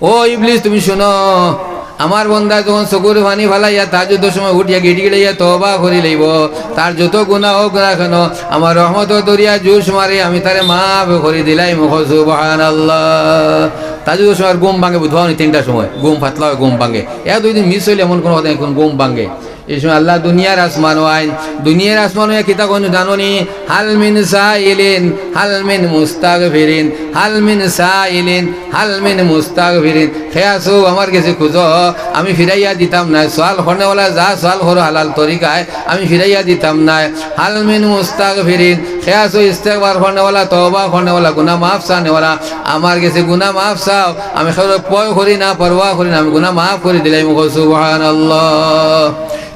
ও ইবলিস, তুমি হুনো, আমার বন্দায় যখন চকুর পানি ফালাইয়া তাহাজ্জুদর সময় উঠিয়া গিড়গিড়াইয়া তওবা করি লইবো, তার যত গুনা অউক না কেনো, আমার রহমতর দরিয়ায় জুশ মারি আমি তারে মাফ করি দিলাইমু। কও সুবহানাল্লাহ। তাহাজ্জুদর সময় ঘুম ভাঙে, বুধবার তিনটার সময় ঘুম পাতলা অয়, ঘুম ভাঙে। এক দুই দিন মিস অইলে এমন কুনু কথা নাই, কুনু ঘুম ভাঙে। ই সময় আল্লায় দুনিয়ার আসমানো আইন, দুনিয়ার আসমানো আইয়া কিতা কইন জানো নি? হাল মিন সাইলিন, হাল মিন মুস্তাগফিরিন, হাল মিন সাইলিন, হাল মিন মুস্তাগফিরিন। কে আছো, আমার গেছে খুঁজো, আমি ফিরাইয়া দিতাম নায়। সওয়াল করনেওয়ালা যা সওয়াল করো হালাল তরিকায়, আমি ফিরাইয়া দিতাম নায়। হাল মিন মুস্তাগফিরিন, কে আছো ইস্তেগফার করনেওয়ালা, তওবা করনেওয়ালা, গুনা মাফ চানেওয়ালা, আমার গেছে গুনা মাফ চাও, আমি কেউর ভয় করি না, পরোয়া করি না, আমি গুনা মাফ করি দিলাইমু। কও সুবহানাল্লাহ।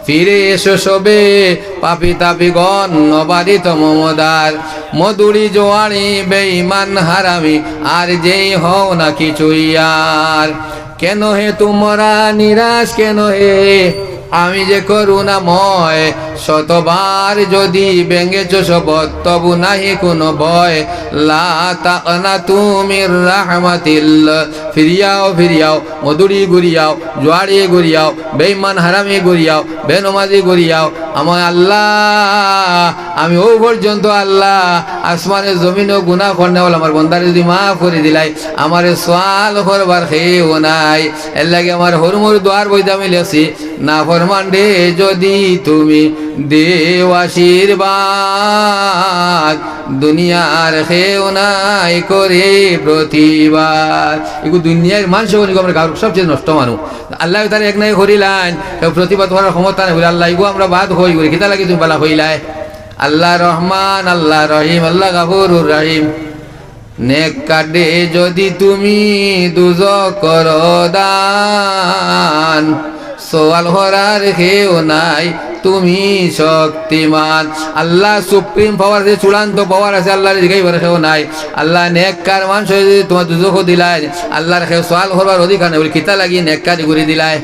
ফিরে এসো সবে পাপী তাপীগণ, নবারিত মমদার, মদুড়ি জোয়াড়ি বেঈমান হারামি, আর যেই হও না কিছুই আর। কেন হে তোমরা নিরাশ, কেন হে আমি যে করুণাময়, শতবার যদি ভেঙেছ শপথ, তবু নাহি কোনো ভয়। লা তাকনাতু মির রাহমাতিল্লাহ। ফিরিয়াও, ফিরিয়াও, মদুড়ি ঘুরিয়াও, জোয়াড়ি ঘুরিয়াও, বেঈমান হারামি ঘুরিয়াও, বেনমাজি ঘুরিয়াও। আমার আল্লাহ, আমি অউ পর্যন্ত আল্লাহ, আসমানে জমিনো গুনা করনেওয়ালা আমার বন্দারে যুদি মাফ করি দিলাই, আমারে সওয়াল করবার কেউ নাই। এরলাগি আমার হুরুমুর দোয়ার বইত আমি লেখছি, নাফরমানরে যুদি তুমি দেও আশীর্বাদ, দুনিয়ার কেউ নাই করে প্রতিবাদ। ইগু দুনিয়ার মানুষ অকল, ইগু আমরার গাউর সবচেয়ে নষ্ট মানুষ। আল্লায় তারে এক নাই করিলাইন, কেউ প্রতিবাদ করার ক্ষমতা নাই। বুলে, "আল্লাহ, ইগু আমরা বাদ কই, বুলে, কিতা লাগি তুমি বালা কইলায়?" আল্লাহ রহমান, আল্লাহ রহিম, আল্লাহ গাফুরুর রহিম। নেককাররে যুদি তুমি দুজখ করো দান, সওয়াল করার কেউ নাই, তুমি শক্তিমান। আল্লাহ সুপ্রিম পাওয়ার আছে, চূড়ান্ত পাওয়ার আছে, আল্লাহরে জিগাইবার কেউ নাই। আল্লাহ নেককার মানুষরে যুদি তোমার দুজখো দিলাইন, আল্লাহর কেউ সওয়াল করবার অধিকার নাই। বুলে, কিতা লাগি নেককারি করি দিলায়?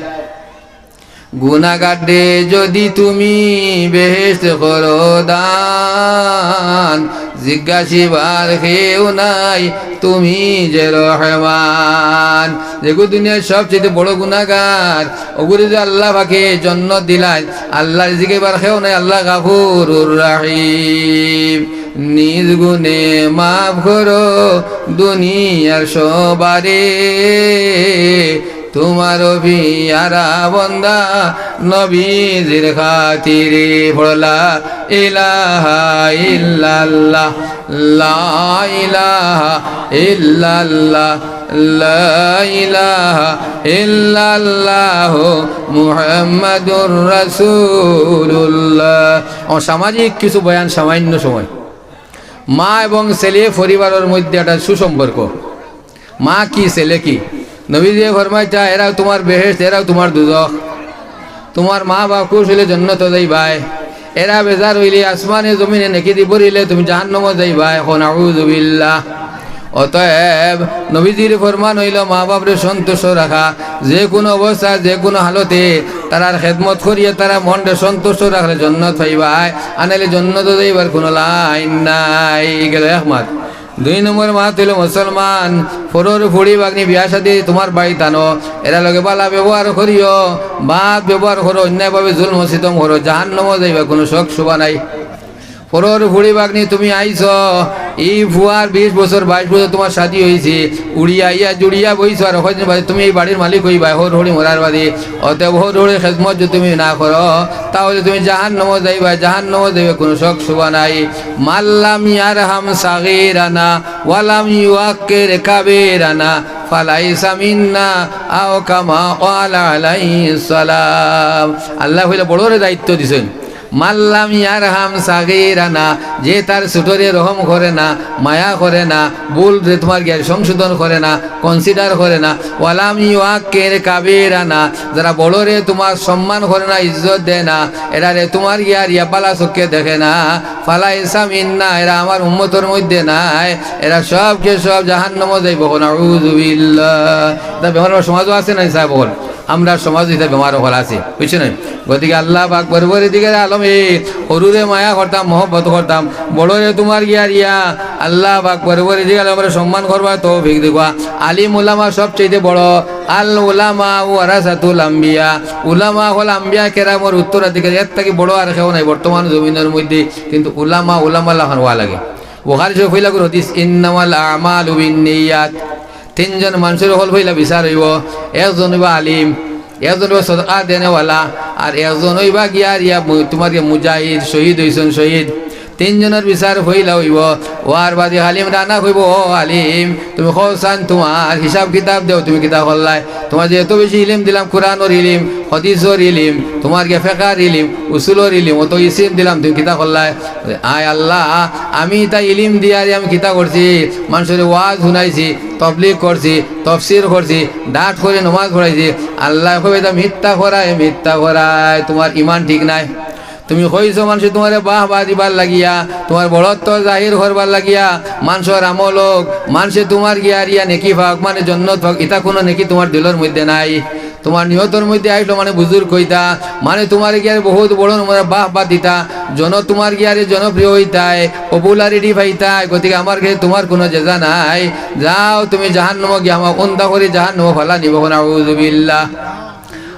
গুনাগাররে যুদি তুমি বেহেশত করো দান, জিজ্ঞাসিবার কেউ নাই, তুমি যে রহমান। যেগু দুনিয়ার সবচেয়ে বড় গুনাগার, অগুরে যে আল্লাহ পাকে জন্নত দিলাইন, আল্লাহরে জিগাইবার কেউ নাই, আল্লাহ গাফুরুর রহিম। নিজ গুণে মাফ করো দুনিয়ার সবারে, তোমার পিয়ারা বন্দা নবীজির খাতিরে। পড়ো লা ইলাহা ইল্লাল্লাহ, লা ইলাহা ইল্লাল্লাহ, লা ইলাহা ইল্লাল্লাহ মুহাম্মাদুর রাসূলুল্লাহ। আমার সামাজিক কিছু বয়ান, সামান্য সময়। মা এবং ছেলে পরিবারর মধ্যে একটা সুসম্পর্ক। মা কি, ছেলে কি? নবীজিয়ে ফরমাইতা, এরাউ তোমার বেহেশত, এরাউ তোমার দুজখ। তোমার মা বাপ খুশ অইলে জন্নতো যাইবায়, এরা বেজার অইলে আসমানে জমিনে নেকি দি ভরিলে তুমি জাহান্নামো যাইবায়। কও নাউজুবিল্লাহ। অতএব নবীজির ফরমান অইলো মা বাপরে সন্তুষ্ট রাখা, যে কুনু অবস্থায়, যে কুনু হালতে তারার খেদমত করিয়া তারার মনরে সন্তুষ্ট রাখলে জন্নত পাইবায়, আনাইলে জন্নতো যাইবার কুনু লাইন নাই। গেল এক মাত। দুই নম্বর মাত অইলো মুসলমান, পরর ফুড়ি ভাগ্নি বিয়া শাদি তোমার বাড়িত আনো, এরার লগে বালা ব্যবহার করিও, বদ ব্যবহার করো, অন্যায়ভাবে জুলুম সিতম করো, জাহান্নামো যাইবায়, কুনু শক শুবা নাই। পরর ফুড়ি ভাগ্নি তুমি আইছো, ই ফুয়ার বিশ বছর, বাইশ বছর তোমার শাদি অইছে, উড়িয়া আইয়া জুড়িয়া বইছো, আর কয়দিন বাদে তুমি ই বাড়ির মালিক অইবায়, হউর ফুড়ি মরার বাদে। অতএব হউর ফুড়ির খেদমত যুদি তুমি না করো, তাহলে তুমি জাহান্নামো যাইবায়, জাহান্নামো যাইবায়, কুনু শক শুবা নাই। মাল্লাম ইয়ারহাম সাগীরানা ওয়ালাম ইউয়াক্কির কাবীরানা ফালাইসা মিন্না, আও কামা ক্বালা আলাইহিস সালাম। আল্লায় কইলা বড়রে দায়িত্ব দিছইন, মাল্লাম ইয়ারহাম সাগিরানা, যে তার ছোটরে রহম করে না, মায়া করে না, ভুলরে তোমার গিয়ার সংশোধন করে না, কনসিডার করে না। ওয়ালাম ইউআক্কির কাবিরানা, যারা বড়রে তোমার সম্মান করে না, ইজ্জত দেয় না, এরারে তোমার গিয়ার ইয়া বালা চক্ষে দেখে না, ফালাইসা মিন্না, এরা আমার উম্মতর মধ্যে নাই, এরা সবকে সব জাহান্নামো যাইবো। নাউযুবিল্লাহ। তা বেমার সমাজও আছে না, সাহেব? আমরার সমাজো ইতা বেমার অকল আছে, বুঝছো নি? গতিকে আল্লাহ পাক পরওয়ারদিগারে আলমে, হুরুরে মায়া করতাম, মহব্বত করতাম, বড়রে তোমার গিয়ার ইয়া, আল্লাহ পাক পরওয়ারদিগারে আলমে সম্মান করবার তৌফিক দিবা। আলিম উলামা সবচেয়ে বড়, আল উলামা ওয়ারাসাতুল আম্বিয়া, উলামা অকল আম্বিয়া কেরামর উত্তরাধিকারী, এর থাকি বড় আর কেউ নাই বর্তমান জমিনর মধ্যে। কিন্তু উলামা, উলামা লাখান অওয়া লাগে। বুখারী শরীফ পয়লা করে হাদিস, ইন্নামাল আমালু বিন্নিয়াত। তিনজন মানষর অকল পয়লা বিচার অইবো। একজন অইবা আলিম, একজন অইবা সদকা দেনেওয়ালা, আর একজন অইবা গিয়ার ইয়া মু-, তোমার গিয়া মুজাহিদ, শহীদ অইছইন, শহীদ। তিনজনর বিচার পয়লা অইবো। অওয়ার বাদে আলিমরে আনা কইবো, "ও আলিম, তুমি কও চাইন তোমার হিসাব কিতাব দেও, তুমি কিতা করলায়? তোমার যে এত বেশি ইলিম দিলাম, কুরআনর ইলিম, হাদিসর ইলিম, তোমার গিয়া ফেকার ইলিম, উসুলর ইলিম, অত ইলিম দিলাম, তুমি কিতা করলায়?" আয় আল্লাহ, আমি ইতা ইলিম দিয়ারে আমি কিতা করছি? মানষরে ওয়াজ হুনাইছি, তবলিগ করছি, তফসির করছি, ডাট করি নমাজ পড়াইছি। আল্লায় কইবা, "ইতা মিথ্যা করায়, মিথ্যা করায়, তোমার ইমান ঠিক নাই। তুমি কইছো মানষে তোমারে বাহবা দিবার লাগিয়া, তোমার বড়ত্ব জাহির করবার লাগিয়া, মানষর আমল অউক, মানষে তোমার গিয়ার ইয়া নেকি পাউক, মানে জন্নত পাউক, ইতা কুনু নেকি তোমার দিলর মধ্যে নাই।" তোমার নিয়তর মধ্যে আইলো মানে বুজুর্গ অইতা, মানে তোমার গিয়ারে বহুত বড় নম্বরে বাহবা দিতা, জন তোমার গিয়ারে জনপ্রিয় অইতায়, popularity পাইতায়, গতিকে আমার গেছে তোমার কুনু জেজা নাই। যাও তুমি জাহান্নামো গিয়া আমার উন্দা করি জাহান্নামো ফালানি বো। নাউযুবিল্লাহ।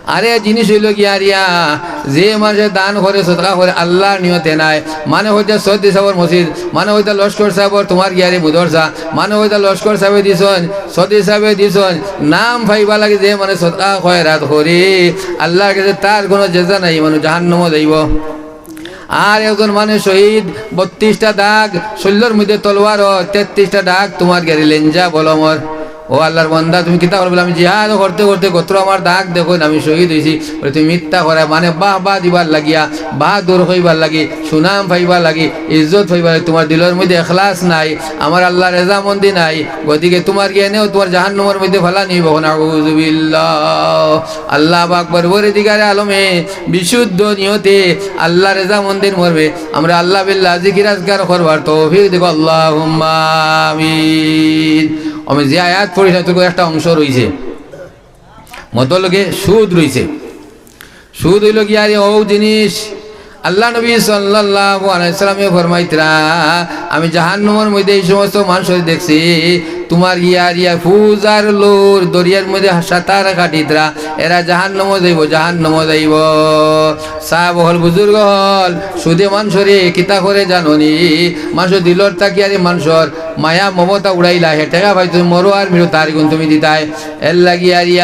আরে জিনিস অইলো গিয়ার ইয়া, যে মানষে দান করে, সদকা করে, আল্লাহর নিয়তে নায়, মানে অইতা সৈয়দ সাবর মসজিদ, মানে অইতা লস্কর সাবর তোমার গিয়ারে মুদরসা, মানে অইতা লস্কর সাবে দিছইন, সদে হিসাবে দিছইন, নাম পাইবার লাগি যে মানে সদকা খয়রাত করি, আল্লাহর গেছে তার কুনু জেজা নাই, মানে জাহান্নামো যাইবো। আর একজন মানে শহীদ, বত্রিশটা দাগ, শরীলর মধ্যে তলোয়ার, তেত্রিশটা দাগ তোমার গিয়ারে লেঞ্জা বলমর। ও আল্লাহর বান্দা, তুমি কিতা করবে? আমি জিহাদ করতে করতে গতরো আমার দাগ দেখো, আমি শহীদ অইছি। বলে, তুমি মিথ্যা করায়, মানে বাহবা দিবার লাগিয়া, বাহাদুর অইবার লাগি, সুনাম পাইবার লাগি, ইজ্জত পাইবার লাগি, তোমার দিলর মধ্যে এখলাস নাই, আমার আল্লাহর রেজামন্দি নাই, গতিকে তোমার গিয়ারেও তোমার জাহান্নামর মধ্যে ফালানি অইবো। নাউযুবিল্লাহ। আল্লাহ পাক পরওয়ারদিগারে আলমে বিশুদ্ধ নিয়তে আল্লাহর রেজামন্দির মর্মে আমরা আল্লাহ বিল্লাহ জিকির আজকার করবার তৌফিক দিবা। আল্লাহুম্মা আমিন। আমি যে আয়াত পড়ি না, তোর একটা অংশ রইছে, মতো লগে সুদ রইছে। সুদ অইলো গিয়ারে অউ জিনিস, আল্লাহর নবী সাল্লাল্লাহু আলাইহি ওয়াসাল্লামে ফরমাইতরা, আমি জাহান্নামর মধ্যে এই সমস্ত মানষরে দেখছি, তোমার গিয়ারে পূজার লুর দরিয়ার মধ্যে সাঁতার কাটিতরা, এরা জাহান্নামো যাইবো, জাহান্নামো যাইবো। সাব অকল, বুজুর্গ অকল, সুদে মানষরে কিতা করে জানো নি? মানষর দিলর থাকিয়ারে মানষর মায়া মমতা উড়াইলা, হে টেকা পাইতো, মরো আর মিরো তার গুন তুমি দিতায়। এর লাগিয়ারে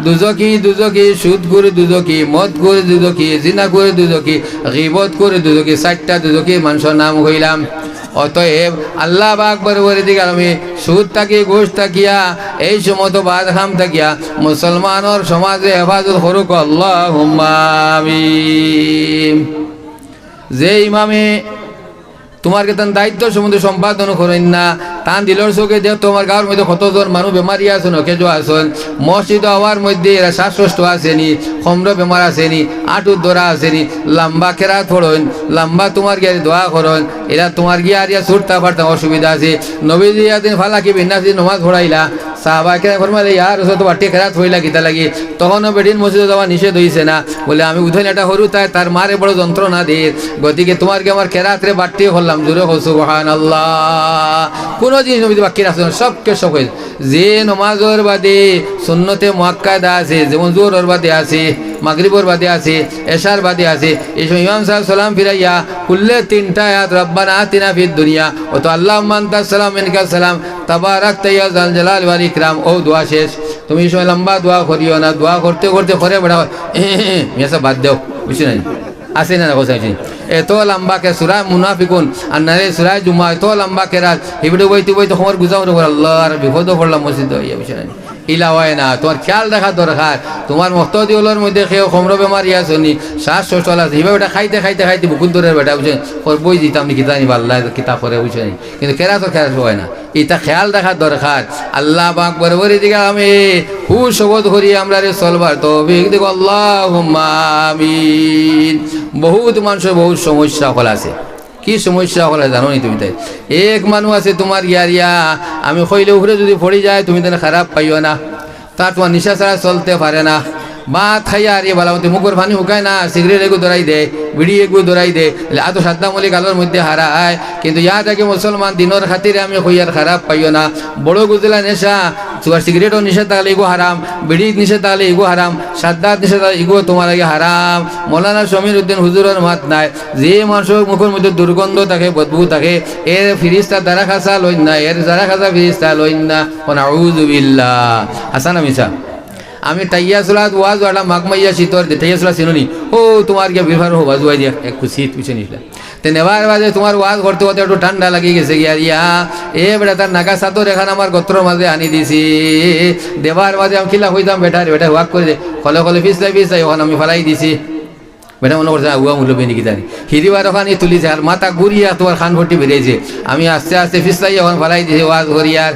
দুজখি, দুজখি, সুদখুর দুজখি, মদখুর দুজখি, জিনাখুর দুজখি, গিবতখুর দুজখি, চাইরটা দুজখি মানষর নাম কইলাম। অতএব আল্লাহ পাক পরওয়ারদিগারে আলমে সুদ থাকি, ঘুষ থাকিয়া, এই সমস্ত বাদ কাম থাকিয়া মুসলমানর সমাজরে হেফাজত করুক, আল্লাহুম্মা আমিন। যে ইমামে তোমার গেছে তান দায়িত্ব সম্বন্ধে সম্পাদন করইন না, তান দিলর চউখে দেখতো আমার গাউর মধ্যে কতজন মানুষ বেমারি আছইন, অকেজো আছইন, মসজিদো আওয়ার মধ্যে এরা শ্বাসকষ্ট আছে নি, কমরো বেমার আছে নি, আটুর দরা আছে নি, লম্বা কেরাত পড়ইন, লম্বা তোমার গিয়ারে দোয়া করইন, এরা তোমার গিয়ারে ছুটতা ফারতা অসুবিধা আছে। নবীজি একদিন ফালাকি বিন্যাসে নমাজ পড়াইলা, সাহাবায়ে কেরামে ফরমাইলা, "ইয়া রাসূলুল্লাহ, তো বাট্টি কেরাত পড়িলা কিতা লাগি?" তখনও বেটিন মসজিদো যাওয়া নিষেধ অইছে না। বলে, "আমি উঠইন একটা হুরু তাই, তার মারে বড় যন্ত্রণা দের, গতিকে তোমার গিয়া আমার কেরাতরে বাট্টি করলাম।" জোরে কও সুবহানাল্লাহ। কুনু জিনিস নবীজি বাকি রাখছইন না, সবকে সব অইছে। যে নমাজর বাদে সুন্নতে মুআক্কাদা আছে, যেমন জোহরর বাদে আছে, মাগরিবর বাদে আছে, এশার বাদে আছে, এই সময় ইমাম সাহেব সালাম ফিরাইয়া পড়লে তিনটা আয়াত, "রাব্বানা আতিনা ফিদ দুনিয়া", অতো "আল্লাহুম্মা আনতাস সালাম মিনকাস সালাম, তাবারাকতা ইয়া যাল জালালি ওয়াল ইকরাম", অউ দোয়া শেষ। তুমি এই সময় লম্বা দোয়া করিও না, দোয়া করতে করতে করে বেড়া, মিয়া সাব বাদ দেও, বুঝছো নি? আছে না, না, কথা আছে। এত লম্বা কে সূরা মুনাফিকুন, আর নারে সূরা জুমা, এত লম্বা কেরাত, হিবড়ে বইতে বইতে খবর গুজা উঠে বলে, "আল্লাহ, আর বিপদো পড়লাম মসজিদো আইয়া", বুঝছো নি? ইলা অয় না, তুমার খিয়াল রাখা দরকার। তুমার মুক্তাদি অকলর মধ্যে কেউ কমর বেমারি আছইন নি, শ্বাস কষ্ট অকল আছে, ইবা বেটা খাইতে খাইতে খাইতে বুকুত ধরের বেটা, বুঝছইন, করবই দিতাম নি, কিতা নি, আল্লায় কিতা করে, বুঝছইন নি? কিন্তু কেরাত কেরাত অয় না, ইতা খিয়াল রাখা দরকার। আল্লাহ পাক বরাবরই দিকে আমি খুশ শপথ করি, আমরারে চলবার তৌফিক দিক, আল্লাহুম্মা আমিন। বহুত মানষর বহুত সমস্যা অকল আছে। কি সমস্যা অকল আছে জানো নি তুমি তাই? এক মানুষ আছে তুমার ইয়ারিয়া, আমি কইলে উপরে যুদি পড়ি যায়, তুমি তাইন খারাপ পাইও না। তার তুমার নিশা ছাড়া চলতে পারে না। ভাত খাইয়া আর ইয়ে বালা মতো মুখর পানি হুকায় না, সিগারেট এগু ধরাই দে, বিড়ি এগু ধরাই দে, আতো সাদ্দা মলি গালর মধ্যে হারায়। কিন্তু ইয়াদ রাখি মুসলমান, দিনর খাতিরে আমি কইয়ার খারাপ পাইও না। বড় গুজলা নেশা, তুমার সিগারেটও নিষেধ থাকলে ইগু হারাম, বিড়ি নিষেধ থাকলে ইগু হারাম, সাদ্দাত নিষেধ থাকলে ইগু তুমার লাগি হারাম। মৌলানা সমীর উদ্দিন হুজুরর মাত নাই, যে মানষর মুখর মধ্যে দুর্গন্ধ থাকে, বদবু থাকে, এর ফিরিস্তা দারা খাসা লইন না, এর দারা খাসা ফিরিস্তা লইন না। ও নাউজুবিল্লাহ। হাসান আমি সাহেব, আমি টাইয়া চুলাত ওয়াজ ওয়ালা মাঘ মাইয়া শীতর দে, টাইয়া চুলা চিনো নি? ও তুমার গিয়া বিভার হো, ওয়াজ ওয়াই দিয়া এক কুসিত পিছে নিছিলা। তে নেবার বাদে তুমার ওয়াজ করতে করতে একটু ঠান্ডা লাগি গেছে গিয়া রিয়া। এ বেটা তার নাগা চাদর এখান আমার গত্রর মাঝে আনি দিছি। দেবার বাদে আমি কিলা কইতাম বেটারে, বেটা ওয়াক করে দে। কলে কলে ফিসলাই ফিসলাই ওখান আমি ফালাই দিছি। বেটা মনো করছে আউয়া মুলবি নি কিতা নি। হিরিবার ওখান ই তুলিছে আর মাথা ঘুরিয়া তুমার কান ফটি বেরিয়েছে। আমি আস্তে আস্তে ফিসলাই ওখান ফালাই দিছি ওয়াজ করিয়ার।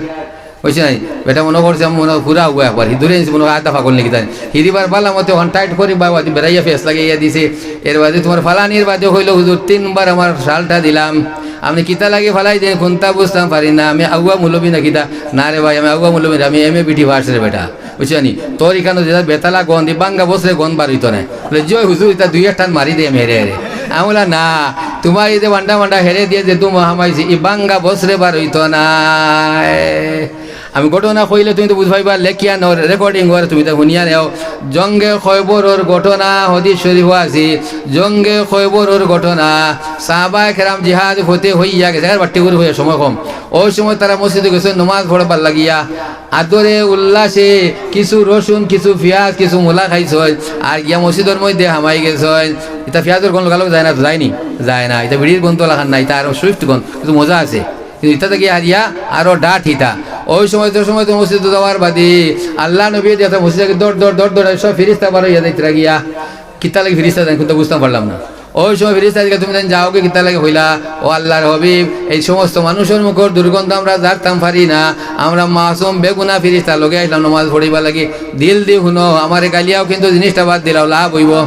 বুঝছো নি? বেটা মনো করছে আমি মনো পুরা আউয়া একবার। হিদুরে আনছি মনো আধা পাগল নি কিতা নি। হিরিবার বালা মতে ওখান টাইট করি বাবা দি বেড়াইয়া ফেস লাগাইয়া দিছে। এর বাদে তুমার ফালানির বাদে কইলো, "হুজুর, তিনবার আমার শালটা দিলাম। আপনে কিতা লাগি ফালাই দেন, কুনতা বুঝতাম পারি না। আমি আউয়া মুলবি না কিতা?" "না রে ভাই, আমি আউয়া মুলবি না, আমি এম এ বিটি পাস রে বেটা।" বুঝছো নি? তোর ইখানো যেটা বেতালা গন্ধ, ই বাঙ্গা বছরে গন্ধ বার অইতো না। বলে, "জি অয় হুজুর, ইতা দুই এক টান মারি দে আমি হেরে হেরে।" আমি বললাম, "না, তুমার এই যে বান্ডা বান্ডা হেরে দিয়া যে দুমা হামাইছি, ই বাঙ্গা বছরে বার অইতো না।" আমি ঘটনা কইলে তুমি তো বুঝ পাইবা, লেখিয়া নেও, রেকর্ডিং করে তুমি তা হুনিয়া নেও। জঙ্গে খয়বরর ঘটনা হাদিস শরীফো আছে। জঙ্গে খয়বরর ঘটনা, সাহাবায়ে কেরাম জিহাদ ফতে হইয়া গেছে, আর বাট্টি করে হইয়া সময় কম। ওই সময় তারা মসজিদো গেছে নমাজ পড়বার লাগিয়া। আদরে উল্লাসে কিছু রসুন, কিছু পিয়াজ, কিছু মুলা খাইছইন, আর গিয়া মসজিদর মধ্যে হামাই গেছইন। ইতা পিয়াজর গন্ধ লাগালো যায় না তো, যায়নি? যায় না। ইতা বিড়ির গন্ধ লাখান না, ইতা আরো সুইফট গন্ধ, কিন্তু মজা আছে। কিন্তু ইতা থাকি হারিয়া আরো ডাট হিতা। ওই সময় তো, সময় তো মসজিদো যাওয়ার বাদে আল্লার নবী দিয়া মসজিদ থাকি দৌড়, দৌড়, দৌড়, দৌড়, সব ফিরিস্তা বার অইয়া যাইতরা গিয়া। কিতা লাগি ফিরিস্তা যাইন, কিন্তু বুঝতাম পারলাম না। ওই সময় ফিরিস্তা জিগা, "তুমি তাইন যাওগি কিতা লাগি?" কইলা, "ও আল্লার হাবিব, এই সমস্ত মানুষর মুখর দুর্গন্ধ আমরা জারতাম পারি না, আমরা মাসুম বেগুনা ফিরিস্তা লগে আইলাম নমাজ পড়িবার লাগি, দিল দি হুনো, আমারে গালিয়াও কিন্তু জিনিসটা বাদ দিলাও, লাভ অইবো।"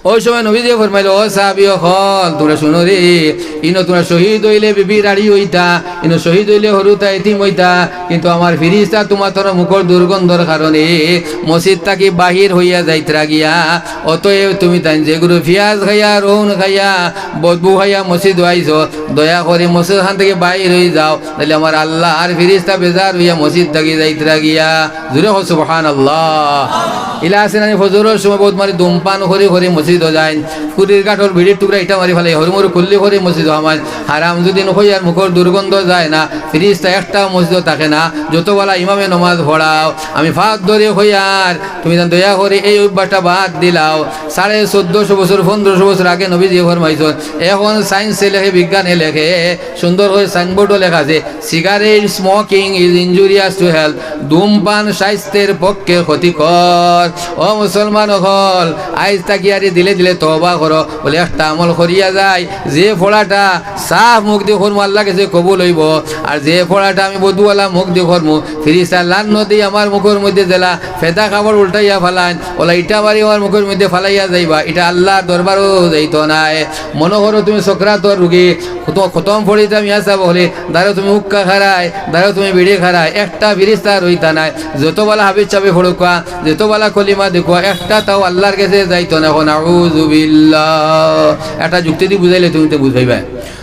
ওই সময় নবীজিয়ে ফরমাইলা, "ও সাহাবী অকল, তুমরা হুনো রে, ইনো তুমরা শহীদ অইলে বিবি রাড়ি অইতা, ইনো শহীদ অইলে হুরুতা এতিম অইতা, কিন্তু আমার ফিরিস্তা তুমার তোর মুখর দুর্গন্ধর কারণে মসজিদ থাকি বাহির অইয়া যাইতরা গিয়া। অতএব তুমি তাইন যেগুলো পিয়াজ খাইয়া, রহুন খাইয়া, বদবু খাইয়া মসজিদো আইছো, দয়া করি মসজিদ খান থাকি বাহির অই যাও, নাইলে আমার আল্লার ফিরিস্তা বেজার অইয়া মসজিদ থাকি যাইতরা গিয়া।" জুরে কও সুবহানাল্লাহ। ইলা আছে না নি, ফজরর সময় বহুত মারি ধূমপান করি করি মসজিদো যাইন, ফুরির গাঠর বিড়ির টুকরা ইটা মারি ফালাই, হুরুমুরু খুল্লি করি মসজিদো হামাইন। হারাম যদি নু কইয়ার মুখর দুর্গন্ধ যায় না, ফিরিস্তা একটা মসজিদো থাকে না, যত বালা ইমামে নমাজ পড়াও। আমি ফাত ধরি কইয়ার, তুমি যেন দয়া করি এই অভ্যাসটা বাদ দিলাও। সাড়ে চৌদ্দশো বছর, পনেরোশো বছর আগে নবীজিয়ে ফরমাইছইন, এখন সায়েন্সে লেখে, বিজ্ঞানে লেখে, সুন্দর করি সাইনবোর্ডো লেখা আছে, "Cigarette smoking is injurious to health", ধূমপান স্বাস্থ্যের পক্ষে ক্ষতিকর। ও মুসলমান অকল, আইজ থাকি আরি দিলে দিলে তওবা করো। বলে, একটা আমল করিয়া যাই, যে পড়াটা সাফ মুখ দি করমু, আল্লার গেছে কবুল অইবো, আর যে পড়াটা আমি বদুআলা মুখ দি করমু, ফিরিস্তা লানত দি আমার মুখর মধ্যে যেলা ফেদা কাপড় উল্টাইয়া ফালাইন, অলা ইটা বাড়ি আমার মুখর মধ্যে ফালাইয়া যাইবা, ইটা আল্লার দরবারো যাইতো নায়। মনো করো তুমি সকরাতর রুগী, খতম, খতম পড়িতা মিয়া সাব অকলে, দারো তুমি হুক্কা খারায়, দারো তুমি বিড়ি খারায়, একটা ফিরিস্তা রইতা নায়। যত বালা হাফিজ সাবে পড়ুক্কা, যত বালা কলিমা দেখুয়া, একটা তাও আল্লার গেছে যাইতো না। এখন আউযুবিল্লাহ। একটা যুক্তি দি বুঝাইলে তুমি তো বুঝাইবা।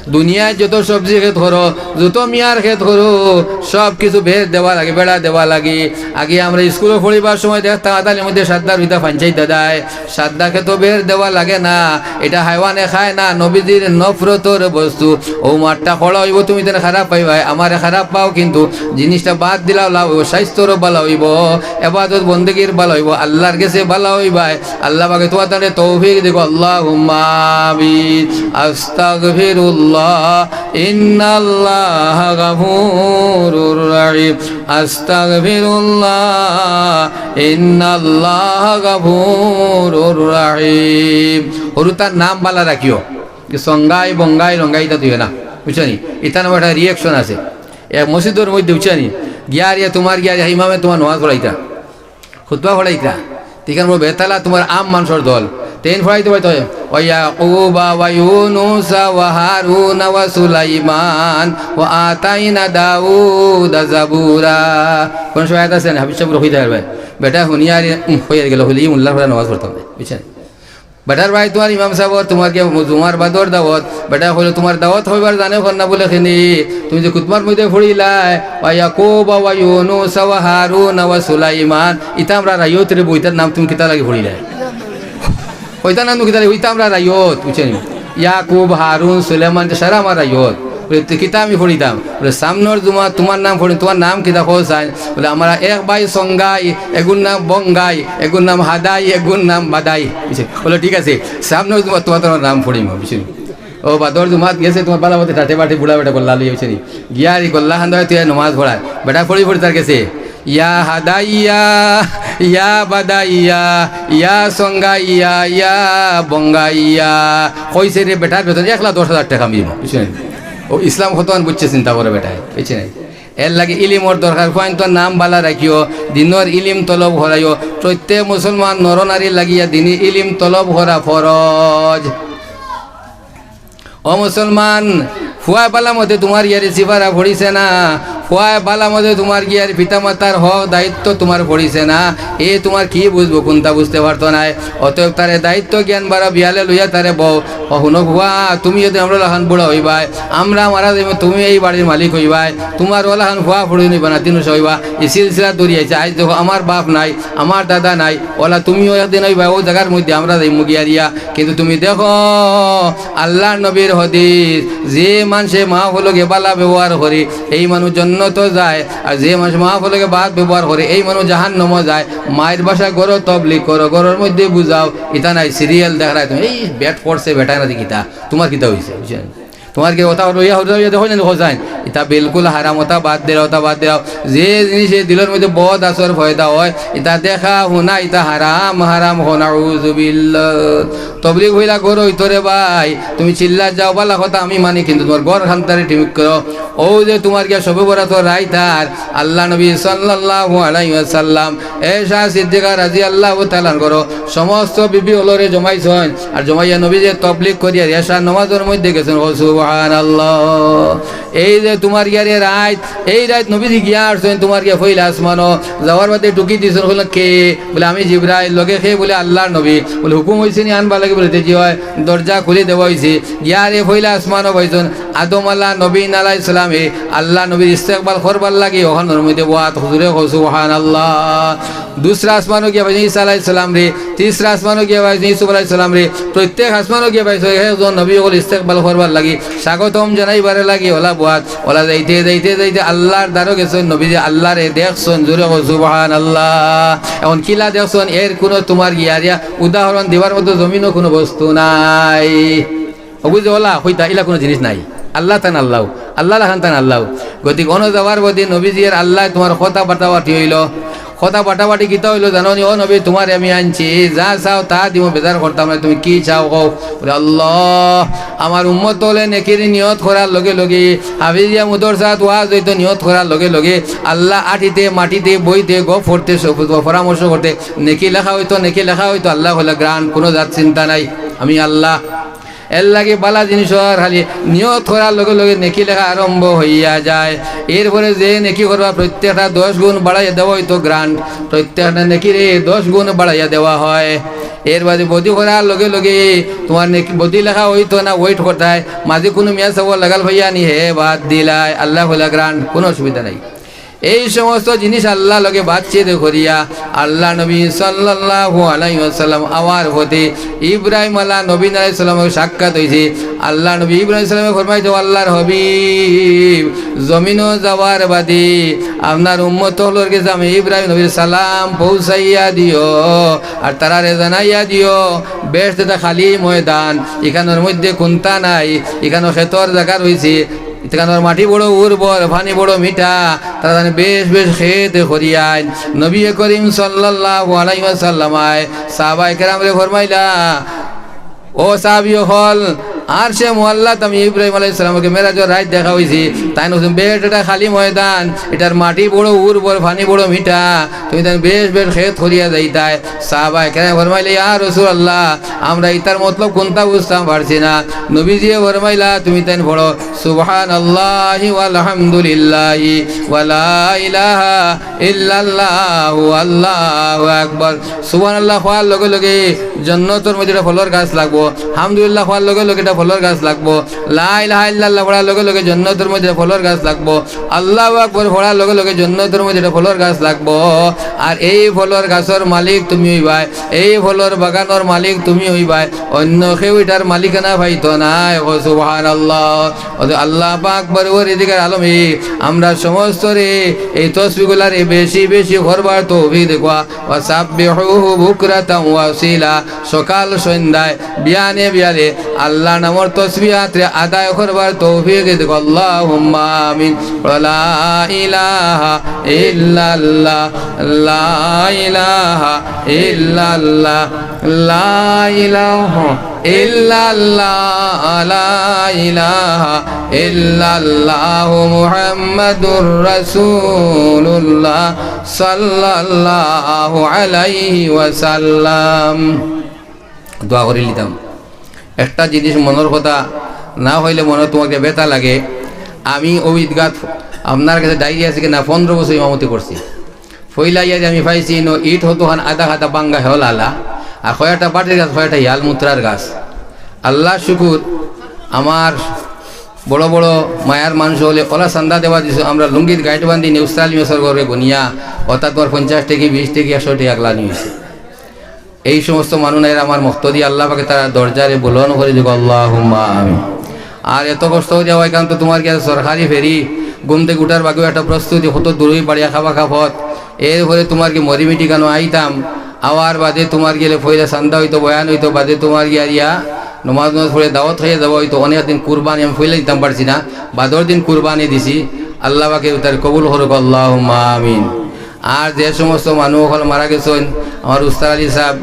দুনিয়াত যত সবজি খেত করো, যত মিয়ার খেত করো, সব কিছু বেড় দেওয়া লাগে, বেড়া দেওয়া লাগে। আগে আমরা স্কুলো পড়িবার সময় দেখতাম, আদালির মধ্যে সাদ্দার ভিতরে পঞ্চায়েত দাদায়, সাদ্দা খেতো বেড় দেওয়া লাগে না, ইটা হায়ওয়ানে খায় না, নবীজির নফরতর বস্তু। ও মাঠটা খোলা অইবো, তুমি তেন খারাপ পাইবায়, আমারে খারাপ পাও, কিন্তু জিনিসটা বাদ দিলাও লাভ অইবো, স্বাস্থ্যরও বালা অইবো, এবাদত বন্দেগীর বালা অইবো, আল্লার গেছে বালা অইবায়। আল্লা পাকে তুমার তারে তৌফিক দিক, আল্লাহুম্মা আমিন। আস্তাগফিরুল্লাহ। إن الله غفور رحيم. أستغفر الله، إن الله غفور رحيم. হুরুতার নাম বালা রাখিও। সঙ্গাই, বঙ্গাই, রঙ্গাই ইতা দিও না। বুঝছো নি? ইতার নামে একটা reaction আছে। এক মসজিদর মধ্যে, বুঝছো নি? গিয়া রে তুমার গিয়া রে ইমামে তুমার নমাজ পড়াইতা। খুতবা পড়াইতা। তিখান বড় বেতালা তুমার আম মানষর দল। তেইন পড়াইতে পড়াইতে, "ওয়া ইয়াকুবা ওয়া ইউনুসা ওয়া হারুনা ওয়া সুলাইমান ওয়া আতাইনা দাউদা জাবুরা।" কোন সময় আয়াত আছে না? হাফিজ সাহেব রকি দেয় ভাই। বেটা হুনিয়া রে, উম, হইয়া গেল, হইলে ই মোল্লার পড়া নমাজ পড়তাম না। বুঝছো নি? বেটার ভাই, তুমার ইমাম সাবর, তুমার গিয়া জুমার বাদর দাওয়াত। বেটা কইলো, "তুমার দাওয়াত হইবার জানে কর না বলে খেনি। তুমি যে খুতবার মধ্যে পড়িলায়, ওয়া ইয়াকুবা ওয়া ইউনুসা ওয়া হারুনা ওয়া সুলাইমান, ইতা আমরার আয়ত রে বইতার নাম তুমি কিতা লাগি পড়িলায়?" কইতা নাম কিতা লাগি, ইতা আমরার আয়ত, বুঝছো নি? ইয়াকুব, হারুন, সুলাইমান, ইতা সারা আমরার আয়ত। বলে, "তে কিতা আমি পড়িতাম?" বলে, "সামনর জুমা তুমার নাম পড়ি, তুমার নাম কিতা কও চাই?" বলে, "আমরা এক ভাই সঙ্গাই, এগুর নাম বঙ্গাই, এগুর নাম হাদাই, এগুর নাম বাদাই।" বুঝছো? বলে, "ঠিক আছে, সামনর জুমা তুমার, তুমার নাম পড়িমু।" বুঝছো? ও বাদর জুমাত গেছে, তুমার বালা মতে টাটে বাটে বুড়া বেটা গল্লা লইয়া, বুঝছো নি? গিয়া আর ই গল্লা খান্দা তুই নমাজ পড়ায়। বেটা পড়ি পড়ি তার গেছে, "ইয়া হাদাইয়া, ইয়া বাদাইয়া, ইয়া সঙ্গাইয়া, ইয়া বঙ্গাইয়া।" কইছে রে বেটার বেতন এক লাখ দশ হাজার টেকা মিলবো, বুঝছো নি? ও ইসলাম কতখান বুঝছে চিন্তা করো বেটায়, বুঝছো নি? এর লাগি ইলিমর দরকার, ফুয়াইন্তর নাম বালা রাখিও, দিনর ইলিম তলব করাইও। প্রত্যেক মুসলমান নরনারীর লাগিয়া দিনি ইলিম তলব করা ফরজ। ও মুসলমান, ফুয়ায় বালা মতে তুমার গিয়ারে সিপারা পড়িছে না, ফুয়ায় বালা মতে তুমার গিয়ার পিতা মাতার হক দায়িত্ব তুমার পড়িছে না, এ তুমার কি বুঝবো, কুনতা বুঝতে পারতো নায়। অতএব তারে দায়িত্ব জ্ঞান বাড়া বিয়ালে লইয়া তারে বও, ও হুনো ফুয়া, তুমি যদি আমরার লাখান বুড়া অইবায়, আমরা মারা যাইমু, তুমি এই বাড়ির মালিক অইবায়, তুমার অলাখান ফুয়া ফুড়ি অইবা, নাতি নুশা অইবা, ই সিলসিলা ধরি আইছে। আইজ দেখো, আমার বাপ নাই, আমার দাদা নাই, অলা তুমিও একদিন অইবায়, অউ জাগার মধ্যে আমরা যাইমু গিয়ারিয়া। কিন্তু তুমি দেখো, আল্লার নবীর হাদিস, যে মানষে মা বাফর লগে বালা ব্যবহার করে, এই মানুষ জন্নতো যায়, আর যে মানষে মা বাফর লগে বাদ ব্যবহার করে, এই মানুষ জাহান্নামো যায়। মাইর বাসায় ঘরো তবলিগ করো, ঘরর মধ্যে বুঝাও, ইতা নায়, serial দেখরায় তুমি, এই বেট পড়ছে, বেটায় না দেখি কিতা, তুমার কিতা অইছে, বুঝছো নি? তুমার কি অতা অইলো, ইয়া অইলো, ইয়া দেখো না, দেখো যায়। ইতা বিলকুল হারাম, অতা বাদ দেও, অতা বাদ দেও। যে জিনিসে দিলর মধ্যে বদ আসর পয়দা অয়, ইতা দেখা, হুনা, ইতা হারাম, হারাম, নাউজুবিল্লাহ। তবলিগ অইলা ঘরো অইতো রে ভাই, তুমি চিল্লাত যাও, বালা কথা আমি মানি, কিন্তু তুমার ঘর খান্তারে ঠিক করো। অউ যে তুমার গিয়া শবে বরাতর রাইত আর আল্লা নবী সাল্লাল্লাহু আলাইহি ওয়াসাল্লাম এশা সিদ্দিকা রাদিয়াল্লাহু তাআলা আনহার ঘরো সমস্ত বিবি অকলরে জমাইছইন, আর জমাইয়া নবীজিয়ে তবলিগ করিয়া এশার নমাজর মধ্যে গেছইন। ও সুবহানাল্লাহ। এই যে তুমার গিয়ারে রাইত, এই রাইত নবীজি গিয়া হারছইন তুমার গিয়া পয়লা আসমানো, যাওয়ার বাদে টুকি দিছইন, কইলা, "কে?" বলে, "আমি জিব্রাইল।" লগে কে? বলে, "আল্লার নবী।" বলে, "হুকুম অইছে নি আনবার লাগি?" বলে, "জি অয়।" দরজা খুলি দেওয়া অইছে। গিয়ারে পয়লা আসমানো পাইছইন আদম আলা নবীন আলাইহিস সালামে, আল্লা নবীর ইস্তেকবাল করবার লাগি অখানর মধ্যে বওয়াত। হুজুরে কও সুবহানাল্লাহ। দুসরা আসমানো গিয়া পাইছইন ঈসা আলাইহিস সালামরে, তিসরা আসমানো গিয়া পাইছইন ইউসুফ আলাইহিস সালামরে। প্রত্যেক আসমানো গিয়া পাইছইন এক একজন নবী অকল ইস্তেকবাল করবার লাগি, স্বাগতম জানাইবার লাগি অলা বওয়াত। অলা যাইতে যাইতে যাইতে আল্লার দ্বারো গেছইন, নবীজি আল্লারে দেখছইন, জোরে কও সুবহানাল্লাহ। এখন কিলা দেখছইন, এর কুনু তুমার গিয়ারিয়া উদাহরণ দিবার মতো জমিনো কুনু বস্তু নাই। অগু যে অলা কইতা, ইলা কুনু জিনিস নাই। আল্লা তান আল্লাউ, আল্লা লাখান তান আল্লাউ। গতিকে অনো যাওয়ার বাদে নবীজিয়ে আর আল্লায় তুমার কথা বাটাবাটি অইলো। কথা বাটাবাটি কিতা অইলো জানো নি? "ও নবী, তুমারে আমি আনছি, যা চাও তা দিমু, বেজার করতাম না, তুমি কি চাও কও?" বলে, "আল্লাহ, আমার উম্মত অকলে নেকির নিয়ত করার লগে লগে, হাফিজিয়া মুদরসাত ওয়াজ অইতো, নিয়ত করার লগে লগে আল্লা আটিতে, মাটিতে, বইতে, গপ করতে, স-, পরামর্শ করতে, নেকি লেখা অইতো, নেকি লেখা অইতো।" আল্লায় কইলা, "গ্রান্ট, কুনু জাত চিন্তা নাই, আমি আল্লা।" এর লাগি বালা জিনিসর খালি নিয়ত করার লগে লগে নেকি লেখা আরম্ভ অইয়া যায়। এরপরে যে নেকি করবা, প্রত্যেকটা দশ গুণ বাড়াইয়া দেওয়া অইতো, গ্রান্ট, প্রত্যেকটা নেকিরে দশ গুণ বাড়াইয়া দেওয়া হয়। এর বাদে বদি করার লগে লগে তুমার নেকি, বদি লেখা অইতো না, wait করতায়, মাঝে কুনু মিয়া সাব লাগাল পাইয়া নি, হে বাদ দিলায়, আল্লায় কইলা, "গ্রান্ট, কুনু অসুবিধা নাই।" এই সমস্ত জিনিস আল্লাহ লগে বাতচিত করিয়া আল্লাহ নবী সাল্লাল্লাহু আলাইহি ওয়াসাল্লাম আওয়ার পথে ইব্রাহিম আলা নবীন আলাইহিস সালামর সাক্ষাৎ অইছে। আল্লাহ নবী ইব্রাহিম আলাইহিস সালামে ফরমাইতো, "আল্লাহর হাবিব, জমিনো যাওয়ার বাদে আপনার উম্মত অকলর গেছে আমি ইব্রাহিম নবীর সালাম পৌঁছাইয়া দিও, আর তারারে জানাইয়া দিও, বেহেশত একটা খালি ময়দান, ইখানোর মধ্যে কুন্তা নাই, ইখানো খেতর জাগা রইছে, ইখানোর মাটি বড় উর্বর, পানি বড় মিঠা, তারা যেন বেশ বেশ খেত করিয়াইন।" নবী করিম সাল্লাল্লাহু আলাইহি ওয়াসাল্লাম আয় সাহাবায়ে কেরামরে ফরমাইলা, "ও সাহাবী অকল, আরশে মুআল্লাত আমি ইব্রাহিম আলাইহিস সালামকে মেরাজর রাইত দেখা অইছে, তাইন কইছইন, 'বেহেশত একটা খালি ময়দান, ইটার মাটি বড় উর্বর, পানি বড় মিঠা, তুমি তাইন বেশ বেশ খেত করিয়া যাইতায়।'" সাহাবায়ে কেরামে ফরমাইলা, "ইয়া রাসূলুল্লাহ, আমরা ইতার মতলব কুন্তা বুঝতাম পারছি না।" নবীজিয়ে ফরমাইলা, "তুমি তাইন পড়ো, সুবহানাল্লাহি ওয়ালহামদুলিল্লাহি ওয়ালা ইলাহা ইল্লাল্লাহু আল্লাহু আকবার।" সুবহানাল্লাহ কওয়ার লগে লগে জন্নতর মধ্যে একটা ফলর গাছ লাগবো, হামদুলিল্লাহ কওয়ার লগে লগে একটা ফলর গাছ লাগবো, লা ইলাহা ইল্লাল্লাহ পড়ার লগে লগে জন্নতর মধ্যে একটা ফলর গাছ লাগবো, আল্লাহু আকবার পড়ার লগে লগে জন্নতর মধ্যে একটা ফলর গাছ লাগবো। আর এই ফলর গাছর মালিক তুমি অইবায়, এই ফলর বাগানর মালিক তুমি অইবায়, অন্য কেউ ইটার মালিকানা পাইতো নায়। কও সুবহানাল্লাহ। অতএব আল্লাহ পাক পরওয়ারদিগার আলমে আমরা সমস্তরে এই তসবিগুলারে বেশি বেশি করবার তৌফিক দেউক্কা। ওয়াসাব্বিহুহু বুকরাতাও ওয়া আসীলা, সকাল সন্ধ্যায়, বিয়ানে বিয়ালে আল্লাহর নামর তসবিহাতরে আদায় করবার তৌফিক দেউক্কা। আল্লাহুম্মা আমিন। লা ইলাহা ইল্লাল্লাহ, লা ইলাহা ইল্লাল্লাহ, লা ইলাহা ইল্লাল্লাহ, লা ইলাহা ইল্লাল্লাহু মুহাম্মাদুর রাসূলুল্লাহ সাল্লাল্লাহু আলাইহি ওয়াসাল্লাম। দোয়া করি লিতাম। একটা জিনিস মনর কথা না অইলে মনো তুমার ব্যথা লাগে। আমি অউ ইদগাত আপনার গেছে ডায়েরি আছে কিনা, পনরো বছর ইমামতি করছি। পয়লা ইয়ারি আমি পাইছি, ইনো ইট হতো খান আধা খাতা ভাঙ্গা হেল আলা, আর কয়েকটা বাটির গাছ, কয়েকটা হিয়াল মুত্রার গাছ। আল্লাহর শুকুর, আমার বড় বড় মায়ার মানুষ অকলে অলা চান্দা দেওয়া দিছে, আমরা লুঙ্গিত গাইট বান্ধি নিয়ে উস্তাদ আলী মেসর ঘরে গনিয়া, অর্থাৎ তুমার পঞ্চাশ টেকি, বিশ টেকি, একশো টেকি আগলানি অইছে। এই সমস্ত মানুষ নাইরা আমার মুক্তদি, আল্লাহ পাকে তারার দরজারে বুলন্দ করি দেউক্কা, আল্লাহুম্মা আমিন। আর এত কষ্ট করি আওয়া ইখান তো তুমার গিয়া সরকারি ফেরি, ঘুম থাকি উঠার বাদেউ একটা প্রস্তুতি, কত দূরই বাড়িয়া খাবা খাফত, এরপরে তুমার গিয়া মরিমিটি কেন আইতাম, আওয়ার বাদে তুমার গেলে পয়লা চান্দা অইতো, বয়ান অইতো, বাদে তুমার গিয়া ইয়া নমাজ নমাজ পড়ে দাওয়াত খাইয়া যাওয়া অইতো, অনেক দিন কুরবানি আমি পয়লা দিতাম পারছি না, বাদর দিন কুরবানি দিছি, আল্লাহ পাকে তারে কবুল করুক, আল্লাহুম্মা আমিন। আর যে সমস্ত মানুষ অকল মারা গেছইন, আমার উস্তাদ আলী সাহেব,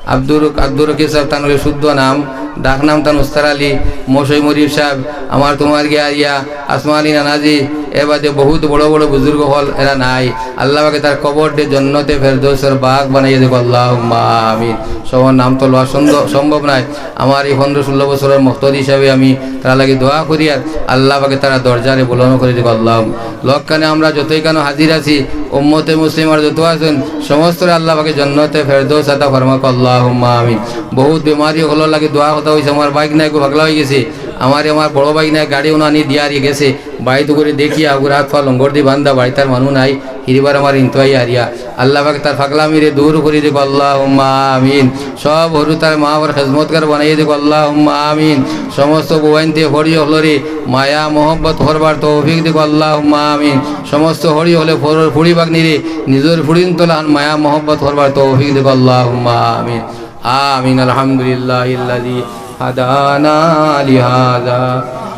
আব্দুর, আব্দুর রকিব সাহেব, তান অইলো শুদ্ধ নাম, ডাক নাম তান উস্তাদ আলী, মশই মরিব সাহেব, আমার তুমার গিয়া ইয়া, আসমানী নানাজি, এর বাদে বহুত বড় বড় বুজুর্গ অকল এরা নাই। আল্লাহ পাকে তার কবররে জন্নতে ফেরদৌসর বাগ বানাইয়া দেউক্কা, আল্লাহুম্মা আমিন। সবর নাম তো লওয়া সন্দ-, সম্ভব নায়। আমার এই পনরো ষোলো বছরর মুক্তদি হিসাবে আমি তারার লাগি দোয়া করি, আর আল্লাহ পাকে তারার দরজারে বুলন্দ করি দেউক্কা, আল্লাহ। লক্কানে আমরা যতই কেন হাজির আছি, উম্মতে মুসলিমার যত আছইন, সমস্তরে আল্লাহ পাকে জন্নতে ফেরদৌস আতা ফরমাউক, আল্লাহুম্মা আমিন। বহুত বেমারি অকলর লাগি দোয়া কথা অইছে, আমার বাইক নাই, গু পাগলা অইগেছে, আমারে আমার বড় বাইক নাই, গাড়ি উনানি দিয়া হারি গেছে, বাইত করি দেখিয়া আগুর আত পা লঙ্গর দি বান্ধা, বাড়িত তার মানুষ নাই, হিরিবার আমার ইনতোয়াই হারিয়া। আল্লাহ পাকে তার পাগলামিরে দূর করি দেউক্কা, আল্লাহুম্মা আমিন। সব হুরুতার মা বাবার খেজমতগার বানাইয়া দেউক্কা, আল্লাহুম্মা আমিন। সমস্ত বউয়াইন্তে হরি অকলরে মায়া মহব্বত করবার তৌফিক দেউক্কা, আল্লাহুম্মা আমিন। সমস্ত হরি অকলে ফরর ফুড়ি বাগনিরে নিজর ফুড়িন তলান মায়া মহব্বত করবার তৌফিক দেউক্কা, আল্লাহুম্মা আমিন। আমিন। আলহামদুলিল্লাহিল্লাযী هدانا لهذا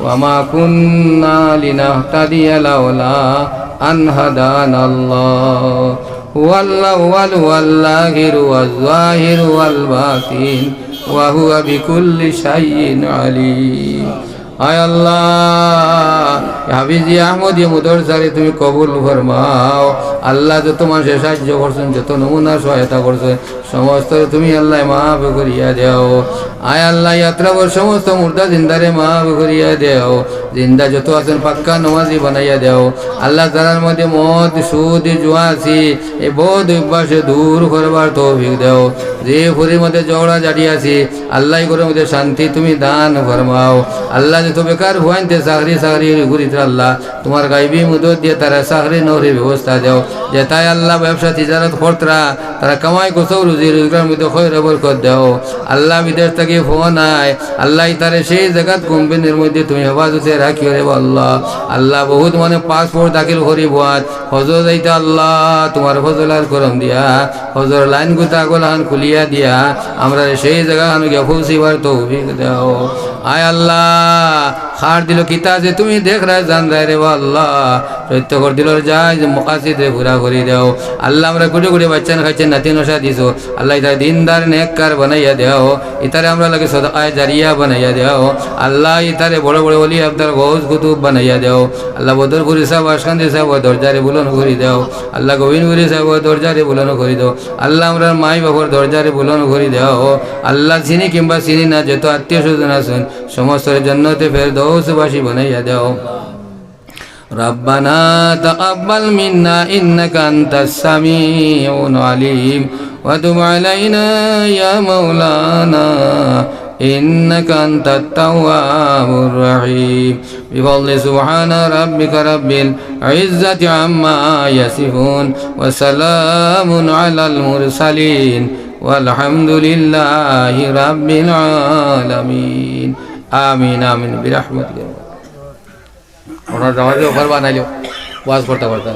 وما كنا لنهتدي لولا أن هدانا الله. هو الأول والآخر والظاهر والباطن وهو بكل شيء عليم. আয় আল্লাহ, হাফিজি আহমদিয়া মাদ্রাসারে তুমি কবুল ফরমাও। আল্লাহ, যত মানুষে সাহায্য করছইন, যত নমুনা সহায়তা করছইন, সমস্তরে তুমি আল্লাহ মাফ করিয়া দেও। আয় আল্লাহ, ইয়াত্রাবর সমস্ত মুর্দা জিন্দারে মাফ করিয়া দেও। জিন্দা যত আছইন পাক্কা নমাজি বানাইয়া দেও। আল্লাহ, যারার মধ্যে মদ, সুদ, জুয়া আছে, এই বদ অভ্যাসে দূর করবার তৌফিক দেও। যে ফুড়ির মধ্যে ঝগড়া ঝাটি আছে, আল্লাহ, এই ঘরর মধ্যে শান্তি তুমি দান ফরমাও। আল্লাহ, তো বেকার ফুয়াইন্তে চাকরি চাকরি করিতরা আল্লাহ, তুমার গাইবি মদত দিয়া তারার চাকরি নকরির ব্যবস্থা দেও। যেতায় আল্লাহ ব্যবসা তিজারত করতরা, তারা কামাই কসব রুজি রোজগারর মধ্যে খয়র বরকত দেও। আল্লাহ বিদেশ থাকি ফোন আয়, আল্লাহ ইতারে সেই জাগাত কোম্পানির মধ্যে তুমি হেফাজতে রাখিও রেবা আল্লাহ। আল্লাহ বহুত মানে পাসপোর্ট দাখিল করিবার, হজো যাইতা আল্লাহ তুমার ফজল আর করম দিয়া, হজর লাইন গুতা গলাহান খুলিয়া দিয়া, আমরারে সেই জাগাহানো গিয়া পৌঁছিবার তৌফিক দেও। আয় আল্লাহ, কার দিলো কিতা আছে তুমি দেখরায় জানরায় রেবা আল্লাহ। প্রত্যেকর দিলর জায়েজ মকাসিদরে পুরা করি দেও। আল্লাহ, আমরা কুটি কুটি বাইচ্চাইন খাইছইন, নাতি নশা দিছো। আল্লাহ, ইতারে দিনদার নেককার বানাইয়া দেও। ইতারে আমরার লাগি সদকায়ে জারিয়া বানাইয়া দেও। আল্লাহ, ইতারে বড় বড় ওলি আবদাল গউস কুতুব বানাইয়া দেও। আল্লাহ, বদরপুরি সাব, আশকান্দি সাব দরজারে বুলন্দ করি দেও। আল্লাহ, গোবিন্দপুরি সাব দরজারে বুলন্দ করি দেও। আল্লাহ, আমরার মাই বাফর দরজারে বুলন্দ করি দেও। আল্লাহ, চিনি কিংবা চিনি না যত আত্মীয় স্বজন আছইন, সমস্তরে জন্নতে ফেরদৌসবাসী বানাইয়া দেও। ربنا تقبل منا إنك أنت السميع العليم وتب علينا يا مولانا إنك أنت التواب الرحيم. بفضل سبحان ربك رب العزة عما يصفون وسلام على المرسلين والحمد لله رب العالمين. آمين، آمين، برحمتك. ওনার জামাতে ওখানে বানাইলো, ওয়াজ করতে করতে।